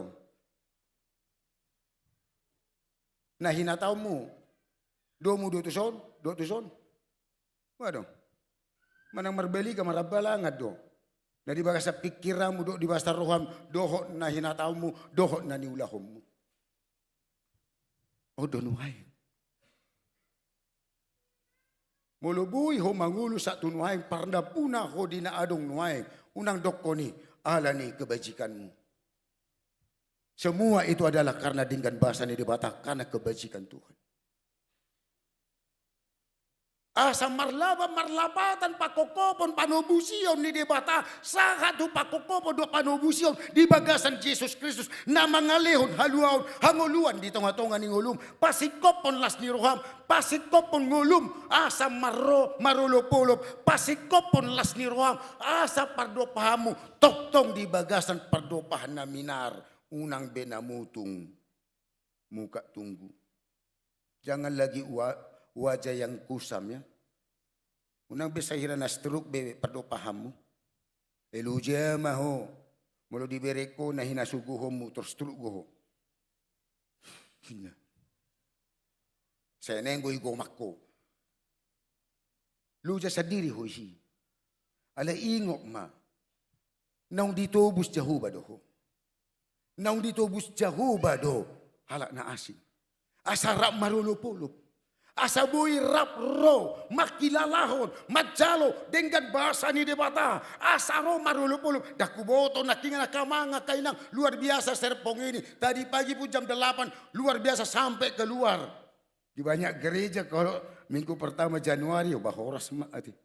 Na hinataonmu, domu do tuson, dohot tuson. Boha do? Manang marbaliga, marhabalangan do na di bagasan pingkiranmu dohot di bagasan roham, dohot na hinataonmu dohot na niulahonmu. On do nuaeng. Molo boi ho mangolu sahat tu nuaeng, parnampuna ho di na adong nuaeng, unang dokkon i, alani kebajikanmu. Semua itu adalah karena denggan basa ni Debata, karena kebajikan Tuhan. Asa marlaba marlapatan pangkophopon panobusion ni Debata, sahat tu pangkophopon dohot panobusion di bagasan Jesus Kristus, na mangalehon haluaon hangoluan di tongatonga ni ngolum, pasingkophon las ni roham, pasingkophon ngolum, asa marro-, marolopolop, pasingkophon las ni roham, asa pardompahanmu tongtong di bagasan pardompahan na minar, unang be na mutung, muka tunggu. Jangan lagi wa-, wajah yang kusam, ya. Unang be sahira na stroke be pardompahanmu. E, loja ma ho. Molo dibereng ho na hinasogohonmu, tor stroke do ho. Ninna. Sai naeng do igomak ho. Loja sandiri ho disi. Alai ingot ma. Naung ditobus Jahowa do ho. Naung ditobus Jahowa do halak na asing. Asa rap marolopolop. Asa boi rap ro, mangkilalahon, manjalo denggan basa ni Debata. Asa ro marolopolop. Ndang huboto nangkiningan angka amang, angka inang, luar biasa serpong ini. Tadi pagi pun jam delapan, luar biasa sampai keluar. Di banyak gereja kalau minggu pertama Januari, oh, bah, horas ma, ate.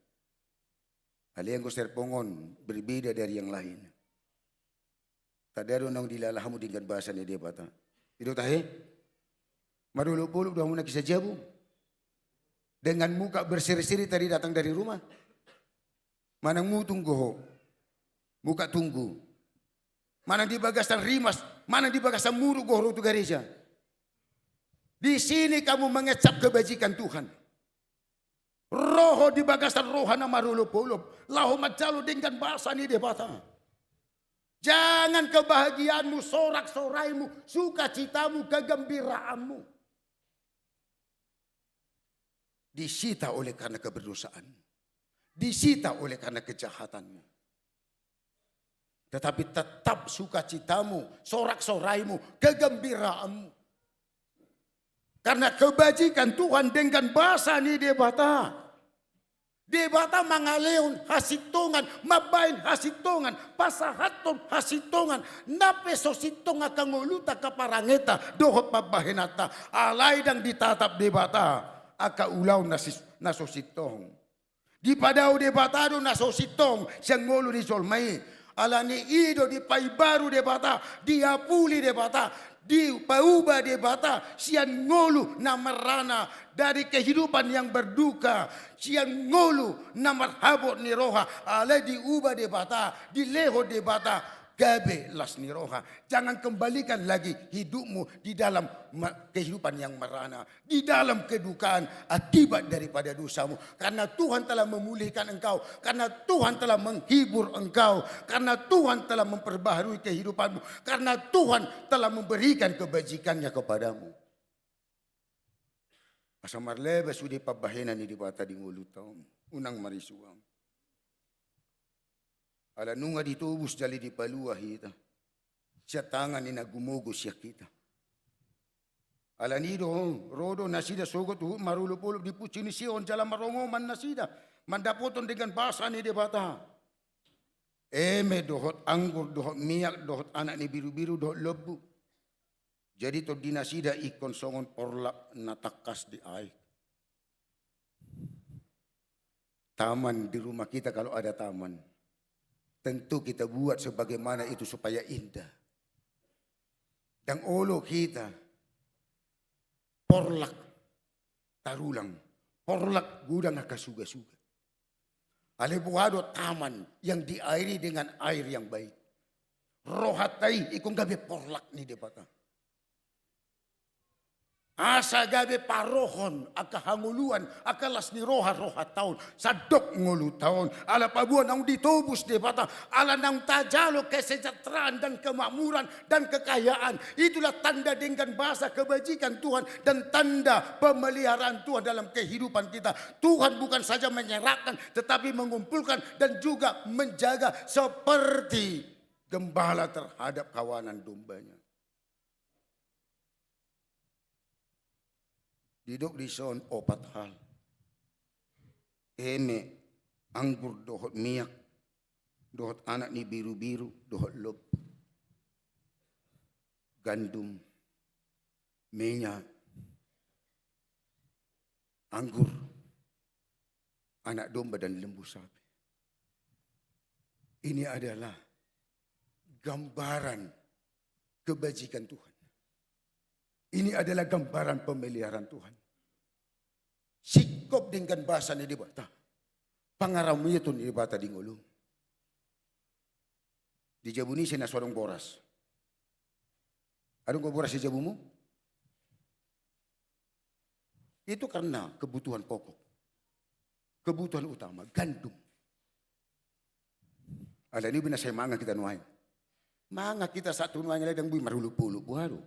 Alai anggo serpong on berbeda dari yang lain. Tanda do naung dilala hamu denggan basa ni Debata. I do tahe? Marolopolop do hamu nangkin sajabu? Dengan muka berseri-seri tadi datang dari rumah. Manang mutung do ho? Muka tunggu. Manang di bagasan rimas, manang di bagasan muruk do ho ro tu gareja? Di sini kamu mengecap kebajikan Tuhan. Ro ho di bagasan roha na marolopolop, laho manjalo denggan basa ni Debata. Jangan kebahagiaanmu, sorak-soraimu, sukacitamu, kegembiraanmu disita oleh karena keberdosaan, disita oleh karena kejahatanmu. Tetapi tetap sukacitamu, sorak-soraimu, kegembiraanmu. Karena kebajikan Tuhan denggan basa ni Debata. Debata mangalehon hasintongan, mambahen hasintongan, pasahathon hasintongan, nang pe so sintong angka ngoluta, angka parangenta, dohot pambahenanta, alai ndang ditatap Debata angka ulaon na sis-, na so sintong. Dipadao Debata do na so sintong sian ngolu ni jolma i. Alani i do dipaimbaru Debata, diapuli Debata, dipauba Debata sian ngolu na merana, dari kehidupan yang berduka, sian ngolu na marhabot ni roha, alai diuba Debata, dilehon Debata gabe las ni roha. Jangan kembalikan lagi hidupmu di dalam ma-, kehidupan yang merana, di dalam kedukaan akibat daripada dosamu. Karena Tuhan telah memulihkan engkau, karena Tuhan telah menghibur engkau, karena Tuhan telah memperbaharui kehidupanmu, karena Tuhan telah memberikan kebajikan-Nya kepadamu. Asa marlaba sude pambahenan ni Debata di ngolunta on. Unang marisuang. Ala nunga ditobus jala dipalua hita sian tangan ni na gumogo sian hita. Alani i do, ro do nasida sogot huhut marolopolop di punsu ni Sion jala marongoman nasida mandapothon denggan basa ni Debata. Eme dohot anggur dohot miak dohot anak ni birubiru dohot lombu. Jadi tondi nasida ingkon songon porlak na tangkas di aek. Taman di rumah kita, kalau ada taman, tentu kita buat sebagaimana itu supaya indah. Ndang olo hita porlak tarulang, porlak godang angka sugasuga. Alai boha do taman yang diairi dengan air yang baik. Rohanta i ingkon gabe porlak ni Debata. Asa gabe parohon angka hangoluan, angka las ni roha, rohanta on, sandok ngolunta on. Ala paboa naung ditobus Debata, ala naung tajalo kesejahteraan dan kemakmuran dan kekayaan. Itulah tanda denggan basa kebajikan Tuhan dan tanda pemeliharaan Tuhan dalam kehidupan kita. Tuhan bukan saja menyerahkan, tetapi mengumpulkan dan juga menjaga seperti gembala terhadap kawanan domba-Nya. Didok dison opat hal. Eme, anggur dohot miak, dohot anak ni birubiru, dohot lombu. Gandum, minyak, anggur, anak domba dan lembu sapi. Ini adalah gambaran kebajikan Tuhan. Ini adalah gambaran pemeliharaan Tuhan. Singkop denggan basa ni Debata. Pangaramotion ni Debata di ngolum. Di jabu ni ise na so adong boras? Adong do boras di jabumu? Itu karena kebutuhan pokok. Kebutuhan utama, gandum. Alani i boi na sai mangan hita nuaeng. Mangan hita sahat tu nuaeng, alai ndang boi marolopolop, boha do?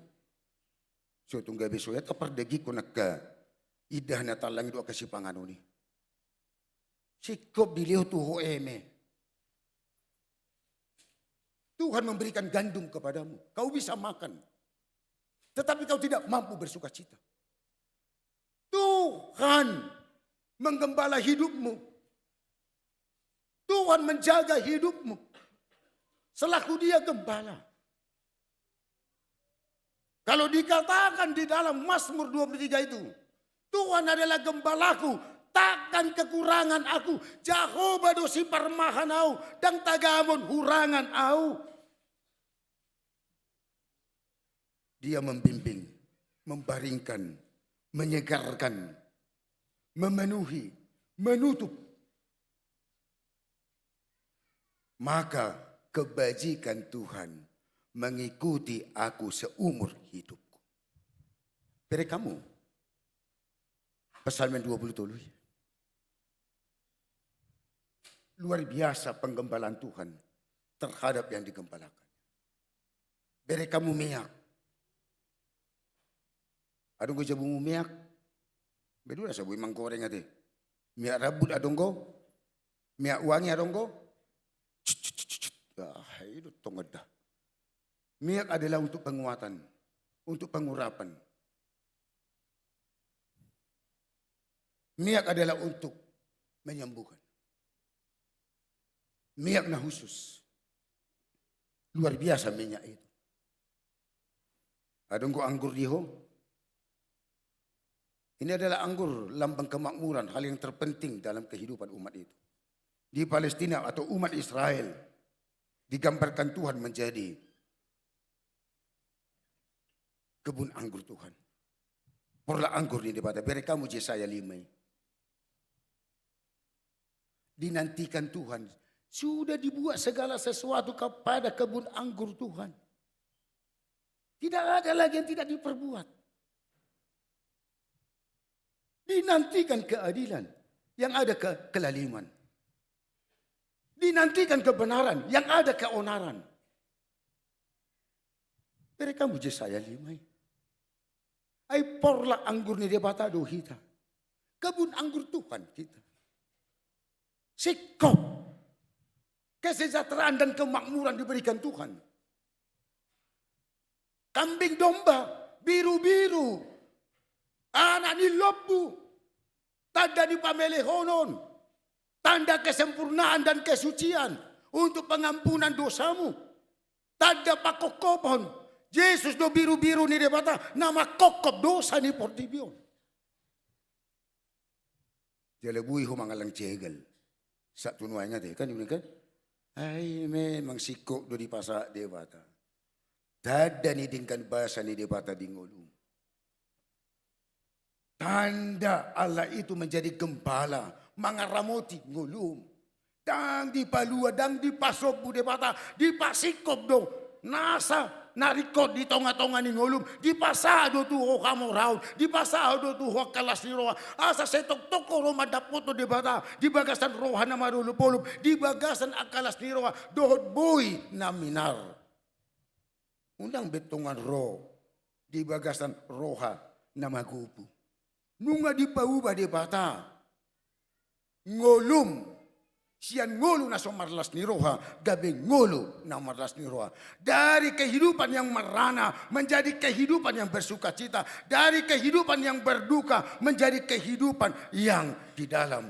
So tung gabe so ia tapardagingkon angka indahan na tallang i dohot angka sipanganon i. Singkop dilehon tu ho eme. Tuhan memberikan gandum kepadamu. Kau bisa makan. Tetapi kau tidak mampu bersukacita. Tuhan menggembala hidupmu. Tuhan menjaga hidupmu. Selaku Dia gembala. Kalau dikatakan di dalam Mazmur dua puluh tiga itu, "Tuhan adalah gembalaku, takkan kekurangan aku. Jahowa do siparmahan au, ndang tagamon hurangan au." Dia membimbing, membaringkan, menyegarkan, memenuhi, menutup. Maka kebajikan Tuhan mengikuti aku seumur hidupku. Bere hamu, Psalmen dua puluh tolu i. Luar biasa penggembalaan Tuhan terhadap yang digembalakan. Bere hamu miak. Adong do jabumu miak? Be dua na so boi manggoreng ate. Miak rambut adong do? Miak wangi adong do? Cut, cut, cut, cut, cut. Ah, i do tongon da. Miak adalah untuk penguatan, untuk pengurapan. Miak adalah untuk menyembuhkan. Miak na khusus. Luar biasa minyak itu. Adong do anggur di ho? Ini adalah anggur, lambang kemakmuran, hal yang terpenting dalam kehidupan umat itu. Di Palestina atau umat Israel, digambarkan Tuhan menjadi kebun anggur Tuhan. Porlak anggur ni Debata, bere hamu Jesaya lima i. Dinantikan Tuhan. Sudah dibuat segala sesuatu kepada kebun anggur Tuhan. Tidak ada lagi yang tidak diperbuat. Dinantikan keadilan, yang ada ke-, kelaliman. Dinantikan kebenaran, yang ada keonaran. Bere hamu Jesaya lima i. Ai porlak anggur ni Debata do hita. Kebun anggur Tuhan hita. Singkop. Kesejahteraan dan kemakmuran diberikan Tuhan. Kambing domba, birubiru, anak ni lombu, tanda ni pamelehonon, tanda kesempurnaan dan kesucian untuk pengampunan dosamu. Tanda pangkophopon. Jesus do birubiru ni Debata na mangkophop dosa ni portibi on. Jala boi ho mangallang cegal. Sahat tu nuaeng ate, kan, i kan? Ai memang singkop do dipasahat Debata. Tanda ni denggan basa ni Debata di ngolum. Tanda Allah itu menjadi gembala, mangaramoti ngolum. Ndang dipalua, ndang dipasombu Debata, dipasingkop do. Nasa na ringkot di tongatonga ni ngolum, dipasahat do tu ho hamoraon, dipasahat do tu ho angka las ni roha. Asa sai tongtong ho ro mandapot Debata, di bagasan roha na marolopolop, di bagasan angka las ni roha, dohot boi na minar. Unang be tongon ro di bagasan roha na magopu. Nunga dipauba Debata ngolum Sian ngolu na so marlas ni roha gabe ngolu na marlas ni roha. Dari kehidupan yang merana menjadi kehidupan yang bersukacita. Dari kehidupan yang berduka menjadi kehidupan yang di dalam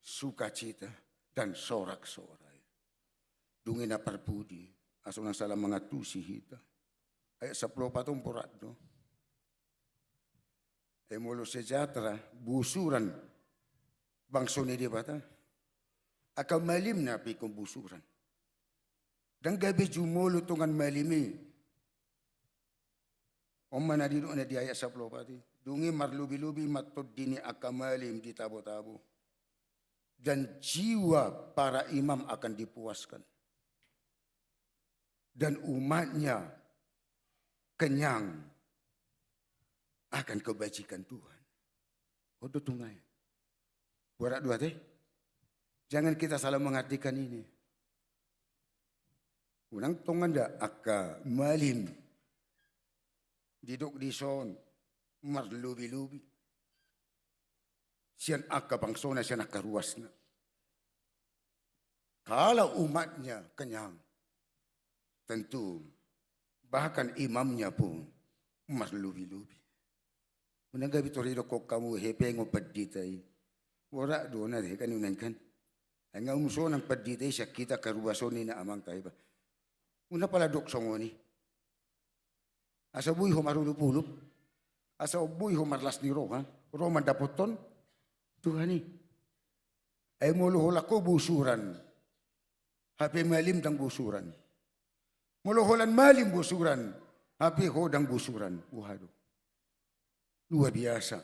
sukacita dan sorak-sorai. Dung i na parpudi, asa unang sala mangantusi hita. Ayat sampulu opat on borat do. Ai molo sejahtera, busuran bangso ni Debata. Angka malim na pe ingkon busuran. Ndang gabe jumolo tongan malim i. On ma na didok na di ayat sampulu opat i. Dung i marlobi-lobi ma tondi ni angka malim ditabo-tabo. Dan jiwa para imam akan dipuaskan. Dan umatnya kenyang akan kebajikan Tuhan. On do tung ai. Borat do ate. Jangan kita salah mengartikan ini. Unang tongan da angka malim didok dison marlobi-lobi. Sian angka bangsona, sian angka ruasna. Kalau umatnya kenyang, tentu bahkan imamnya pun marlobi-lobi. Unang gabe tor didokkon hamu hepengon pandita i. Borat do na kan unang kan. Ai nga umusonang pandita i sian hita angka ruas on ninna amang ta iba. Unang pala dok songon i. Asa boi ho marulup-ulup. Asa boi ho marlas ni roha. Ro mandapothon Tuhan i. Ai molo holan ho busuran. Hape malim ndang busuran. Molo holan malim busuran. Hape ho ndang busuran. Wah do. Luar biasa.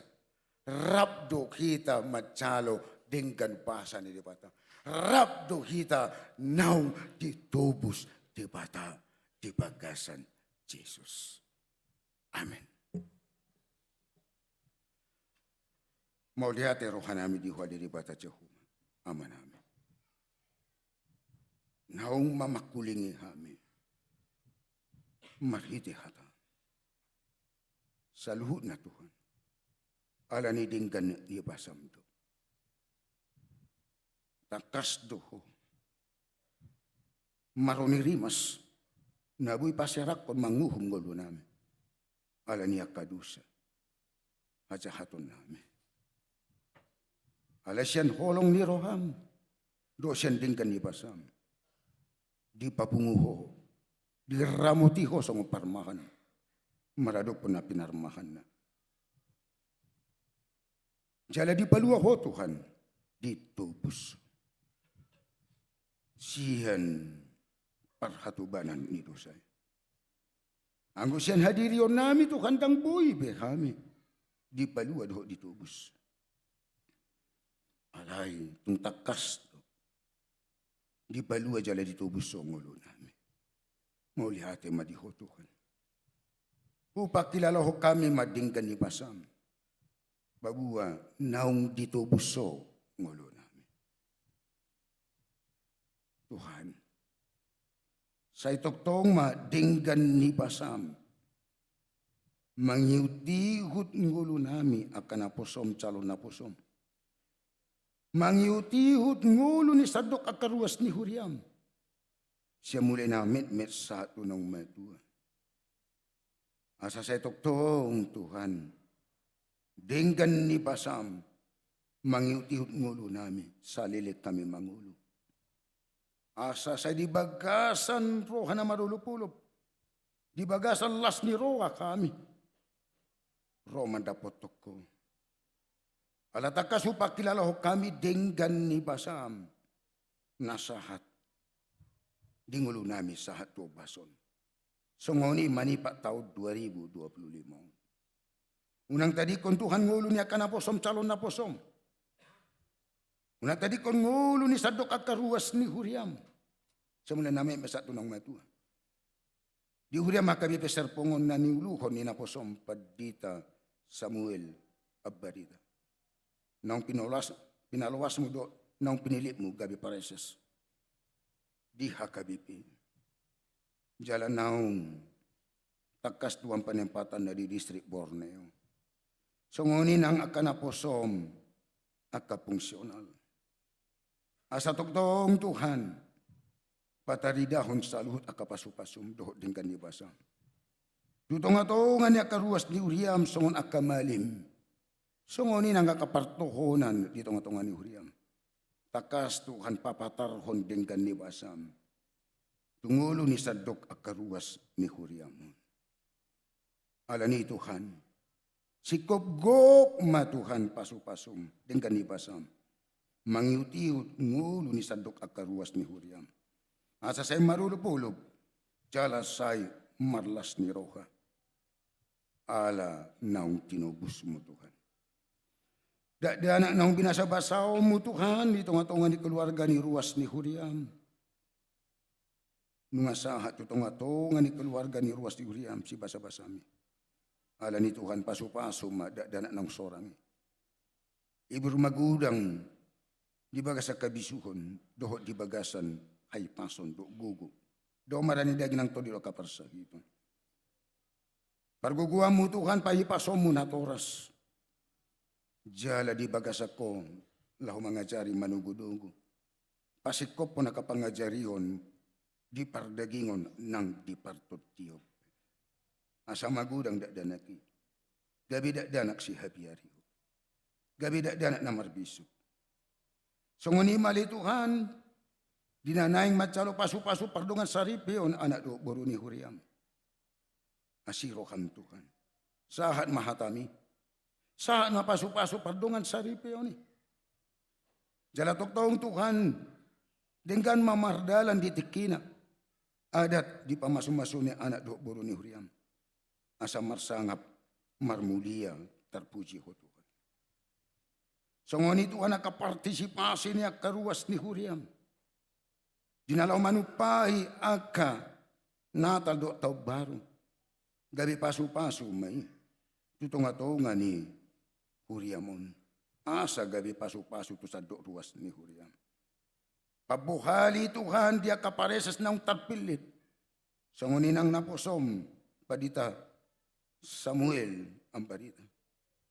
Rap do hita manjalo denggan basa ni Debata. Rap do hita naung ditobus Debata di bagasan Jesus. Amen. Mauliate rohanami di Ho ale Debata Jahowa, Amanami. Naung mamangkulingi hami marhite hata saluhutna Tuhan. Ala ni denggan ni basam do. Tangkas do Ho maroni rimas na boi paserakhon manguhum ngolunami. Ala ni angka dosa hajahatonnami. Ala sian holong ni roham dohot sian denggan ni basam dipapungu Ho, diramoti Ho songon parmahan maradophon na pinarmahanna. Jala dipalua Ho Tuhan, ditobus sian parhatobanan ni dosa i. Anggo sian hadirionnami Tuhan ndang boi be hami dipalua dohot ditobus. Alai tung tangkas do dipalua jala ditobus Ho ngolunami. Mauliate ma di Ho Tuhan. Hupangkilalahon hami ma denggan ni basam. Paboa naung ditobus Ho ngolunami. Tuhan, sai tongtong ma denggan ni basam mangihut-ihut ngolunami angka naposom, calon naposom. Mangihut-ihut ngolu ni sandok angka ruas ni huriam. Sian mulai na metmet sahat tu naung matua. Asa sai tongtong Tuhan, denggan ni basam mangihut-ihut ngolunami saleleng hami mangolu. Asa sai di bagasan roha na marolopolop, di bagasan las ni roha hami ro mandapothon Ho. Ala tangkas hupangkilalahon hami denggan ni basam na sahat di ngolunami sahat tu ombas on. Songon i manipat taon dua ribu dua puluh lima on. Unang tadingkon Tuhan ngolu ni angka naposom, calon naposom. Unang tadingkon ngolu ni sandok angka ruas ni huriam. Sian mulai na metmet sahat tu naung matua. Di huriam H K B P Serpong on na niuluhon ni naposom Pandita Samuel Ambarita. Naung pinaloas, pinaloasmu dohot naung pinilitmu gabe praeses di H K B P. Jala naung tangkas tuan panempatanna di distrik Borneo. Songon i nang angka naposom, angka fungsional. Asa tongtong Tuhan, pataridahon saluhut angka pasupasum dohot denggan ni basam tu tongatonga ni angka ruas ni huriam songon angka malim. Songon i nang angka partohonan di tongatonga ni huriam. Tangkas Tuhan papatarhon denggan ni basam tu ngolu ni sandok angka ruas ni huriam on. Alani i Tuhan, singkop gok ma Tuhan pasupasum denggan ni basam mangiutihut ngolu ni sandok angka ruas ni huriam. Asa sai marolopolop jala sai marlas ni roha ala naung tinobusmu Tuhan. Dakdanak naung binasabasaonmu Tuhan di tongatonga ni keluarga ni ruas ni huriam. Nunga sahat tu tongatonga ni keluarga ni ruas ni huriam sibasabasami. Alani i Tuhan, pasupasu ma dakdanak naung sorang i. Ibur magudang di bagasan habisuhon dohot di bagasan hahipason dohot gogo. Dao ma ra ni daging nang tondi dohot angka parsahiton. Pargogoanmu Tuhan, pahipasonmu natoras. Jala di bagasan ho laho mangajari manogonogo. Pasingkophon angka pangajarihon di pardagingon nang di partondion. Asa magudang dakdanak i. Gabe dakdanak sihabiarihon. Gabe dakdanak na marbisuk. Songon i ma ale Tuhan, di na naeng manjalo pasupasu pardongan saripeon anak dohot boru ni huriam. Asi roham Tuhan. Sahat ma hatami. Sahat ma pasupasu pardongan saripeon i. Jala tongtong Tuhan, denggan ma mardalan di tingkina adat di pamasumasu ni anak dohot boru ni huriam. Asa marsangap marmulia, tarpuji Ho Tuhan. Songon i Tuhan, angka partisipasi ni angka ruas ni huriam di na laho manumpahi angka Natal dohot Taon Baru. Gabe pasupasu ma i tu tongatonga ni huriam on. Asa gabe pasupasu tu sandok ruas ni huriam. Pambohali Tuhan di angka pareses naung tarpillit. Songon i nang naposom Pandita Samuel Ambarita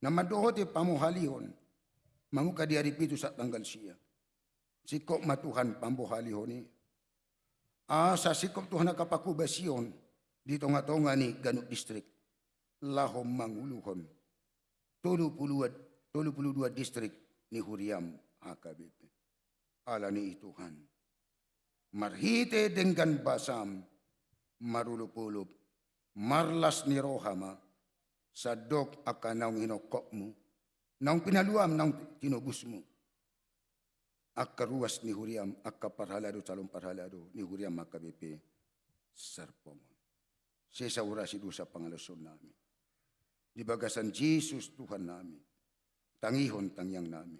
na mandohoti pamohalihon mamungka di ari pitu sahat tanggal sia. Singkop ma Tuhan pambohalihon i. Asa singkop Tuhan angka pahobasion di tongatonga ni ganup distrik laho manguluhon tolu pulu, tolu pulu dua distrik ni huriam H K B P. Alani i Tuhan, marhite denggan basam marolopolop, marlas ni roha ma sandok angka naung hinokkopmu, naung pinaluam, naung tinobusmu. Angka ruas ni huriam, angka parhalado, calon parhalado ni huriam H K B P Serpong on. Sesa hurang dosa pangalaosion nami di bagasan Jesus Tuhan nami, tangihon tangiang nami,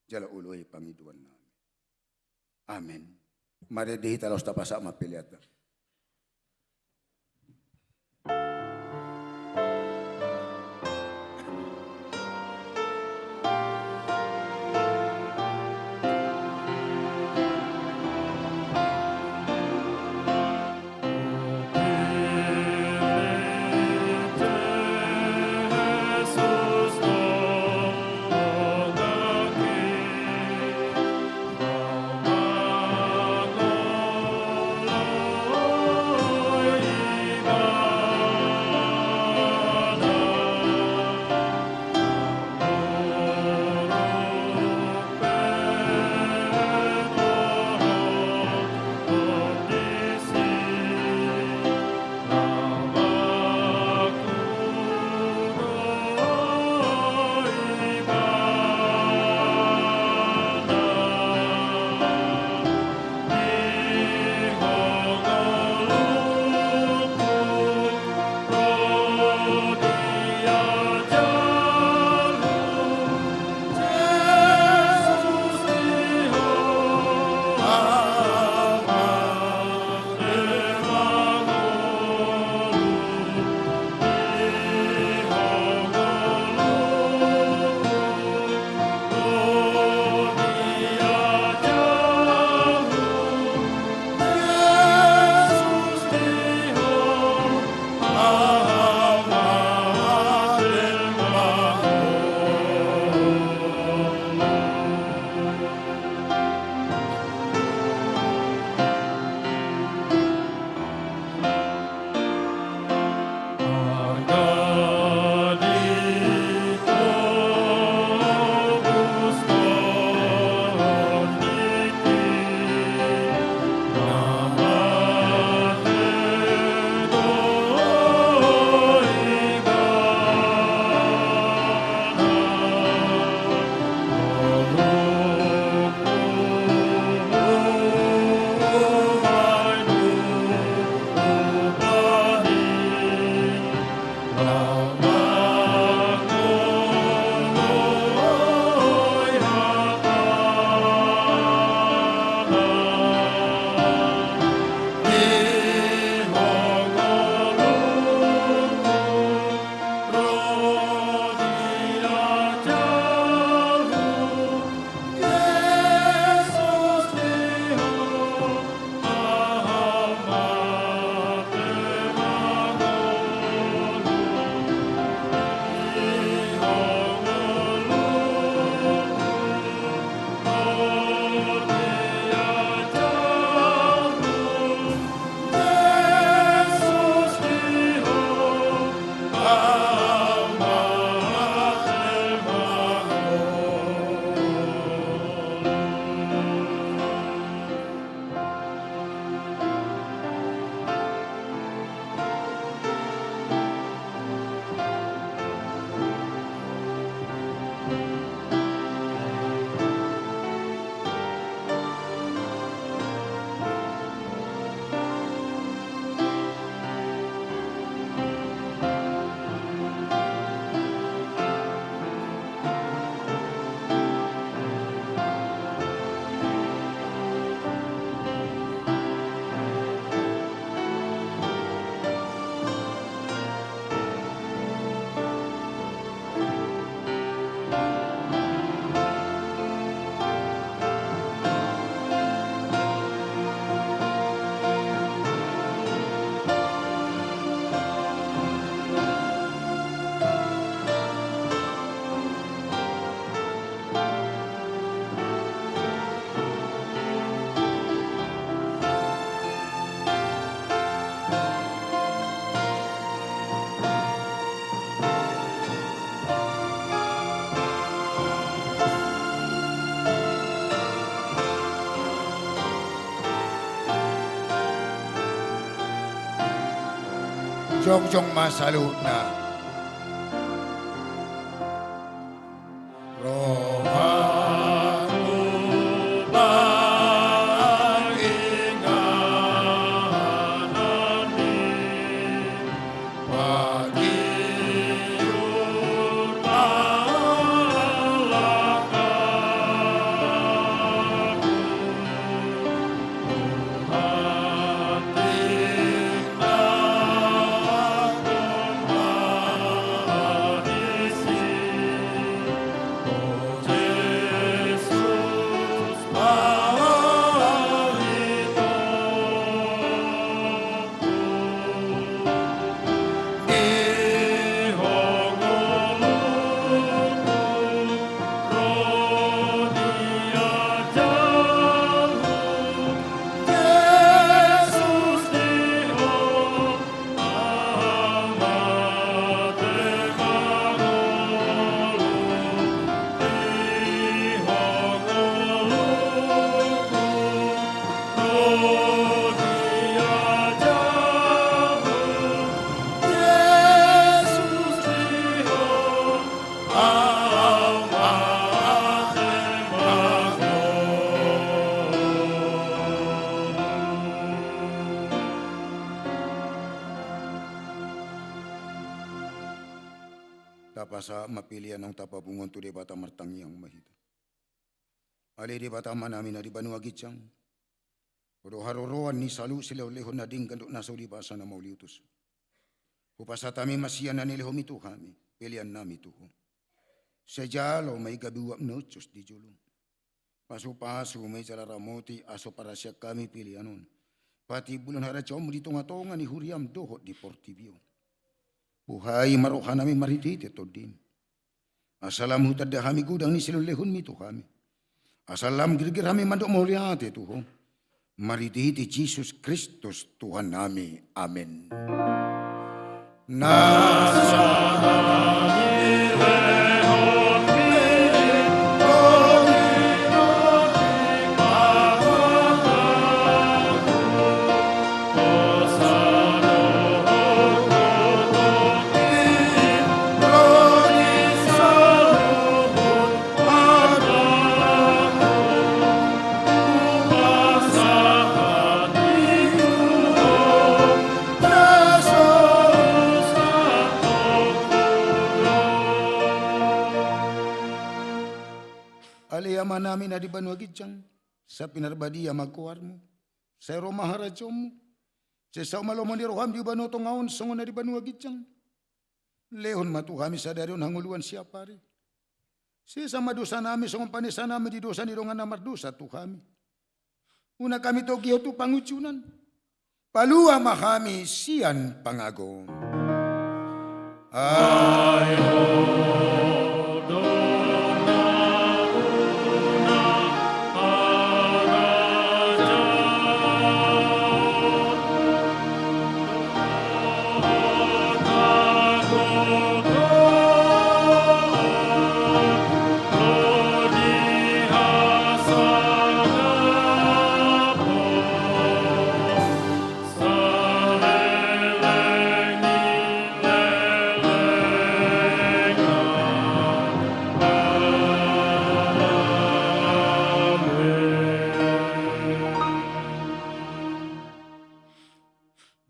jala oloi pangidoan nami. Amen. Marende hita laos tapasahat ma peleanta. Jongjong ma saluhutna. Rohangku panginganan ni Tapasahat ma pelean on, tapapungu on tu Debata, martangiang ma hita. Ale Debata Amanami na di banua ginjang, Ho do haroroan ni saluhut silehonlehon na denggan dohot na so di basa na mauliutus. Hupasahat hami ma sian na nilehonmi tu hami, peleannami tu Ho. Sai jalo ma i gabe uap na uncus di jolo. Pasupasu ma i jala ramoti asa huparasian hami pelean on, patimbulhon harajaonmu di tongatonga ni huriam dohot di portibi on. Buhai ma rohanami marhitehite Tondim, asa lam hutanda hami godang ni silehonlehonmi tu hami, asa lam girgir hami mandok mauliate tu Ho, marhitehite Jesus Kristus Tuhannami. Amen. Na Ale Amanami na di banua ginjang, sai pinarbadia ma goarmu, sai ro ma harajaonmu, sai saut ma lomo ni roham di banua tonga on songon na di banua ginjang. Lehon ma tu hami sadari on hangoluan siapari. Sesa ma dosanami songon panesanami di dosa ni dongan na mardosa tu hami. Unang hami togihon tu pangunjunan. Palua ma hami sian pangago. Ai Ho do nampuna harajaon.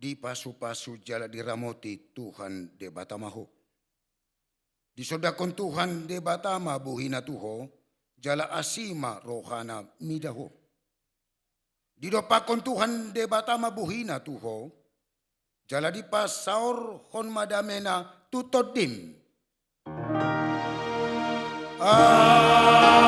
Dipasupasu jala diramoti Tuhan Debata ma ho. Disondangkon Tuhan Debata ma bohina tu ho, jala asi ma rohana mida ho. Didompakkon Tuhan Debata ma bohina tu ho, jala dipasaorhon ma damena tu tondim. Amen.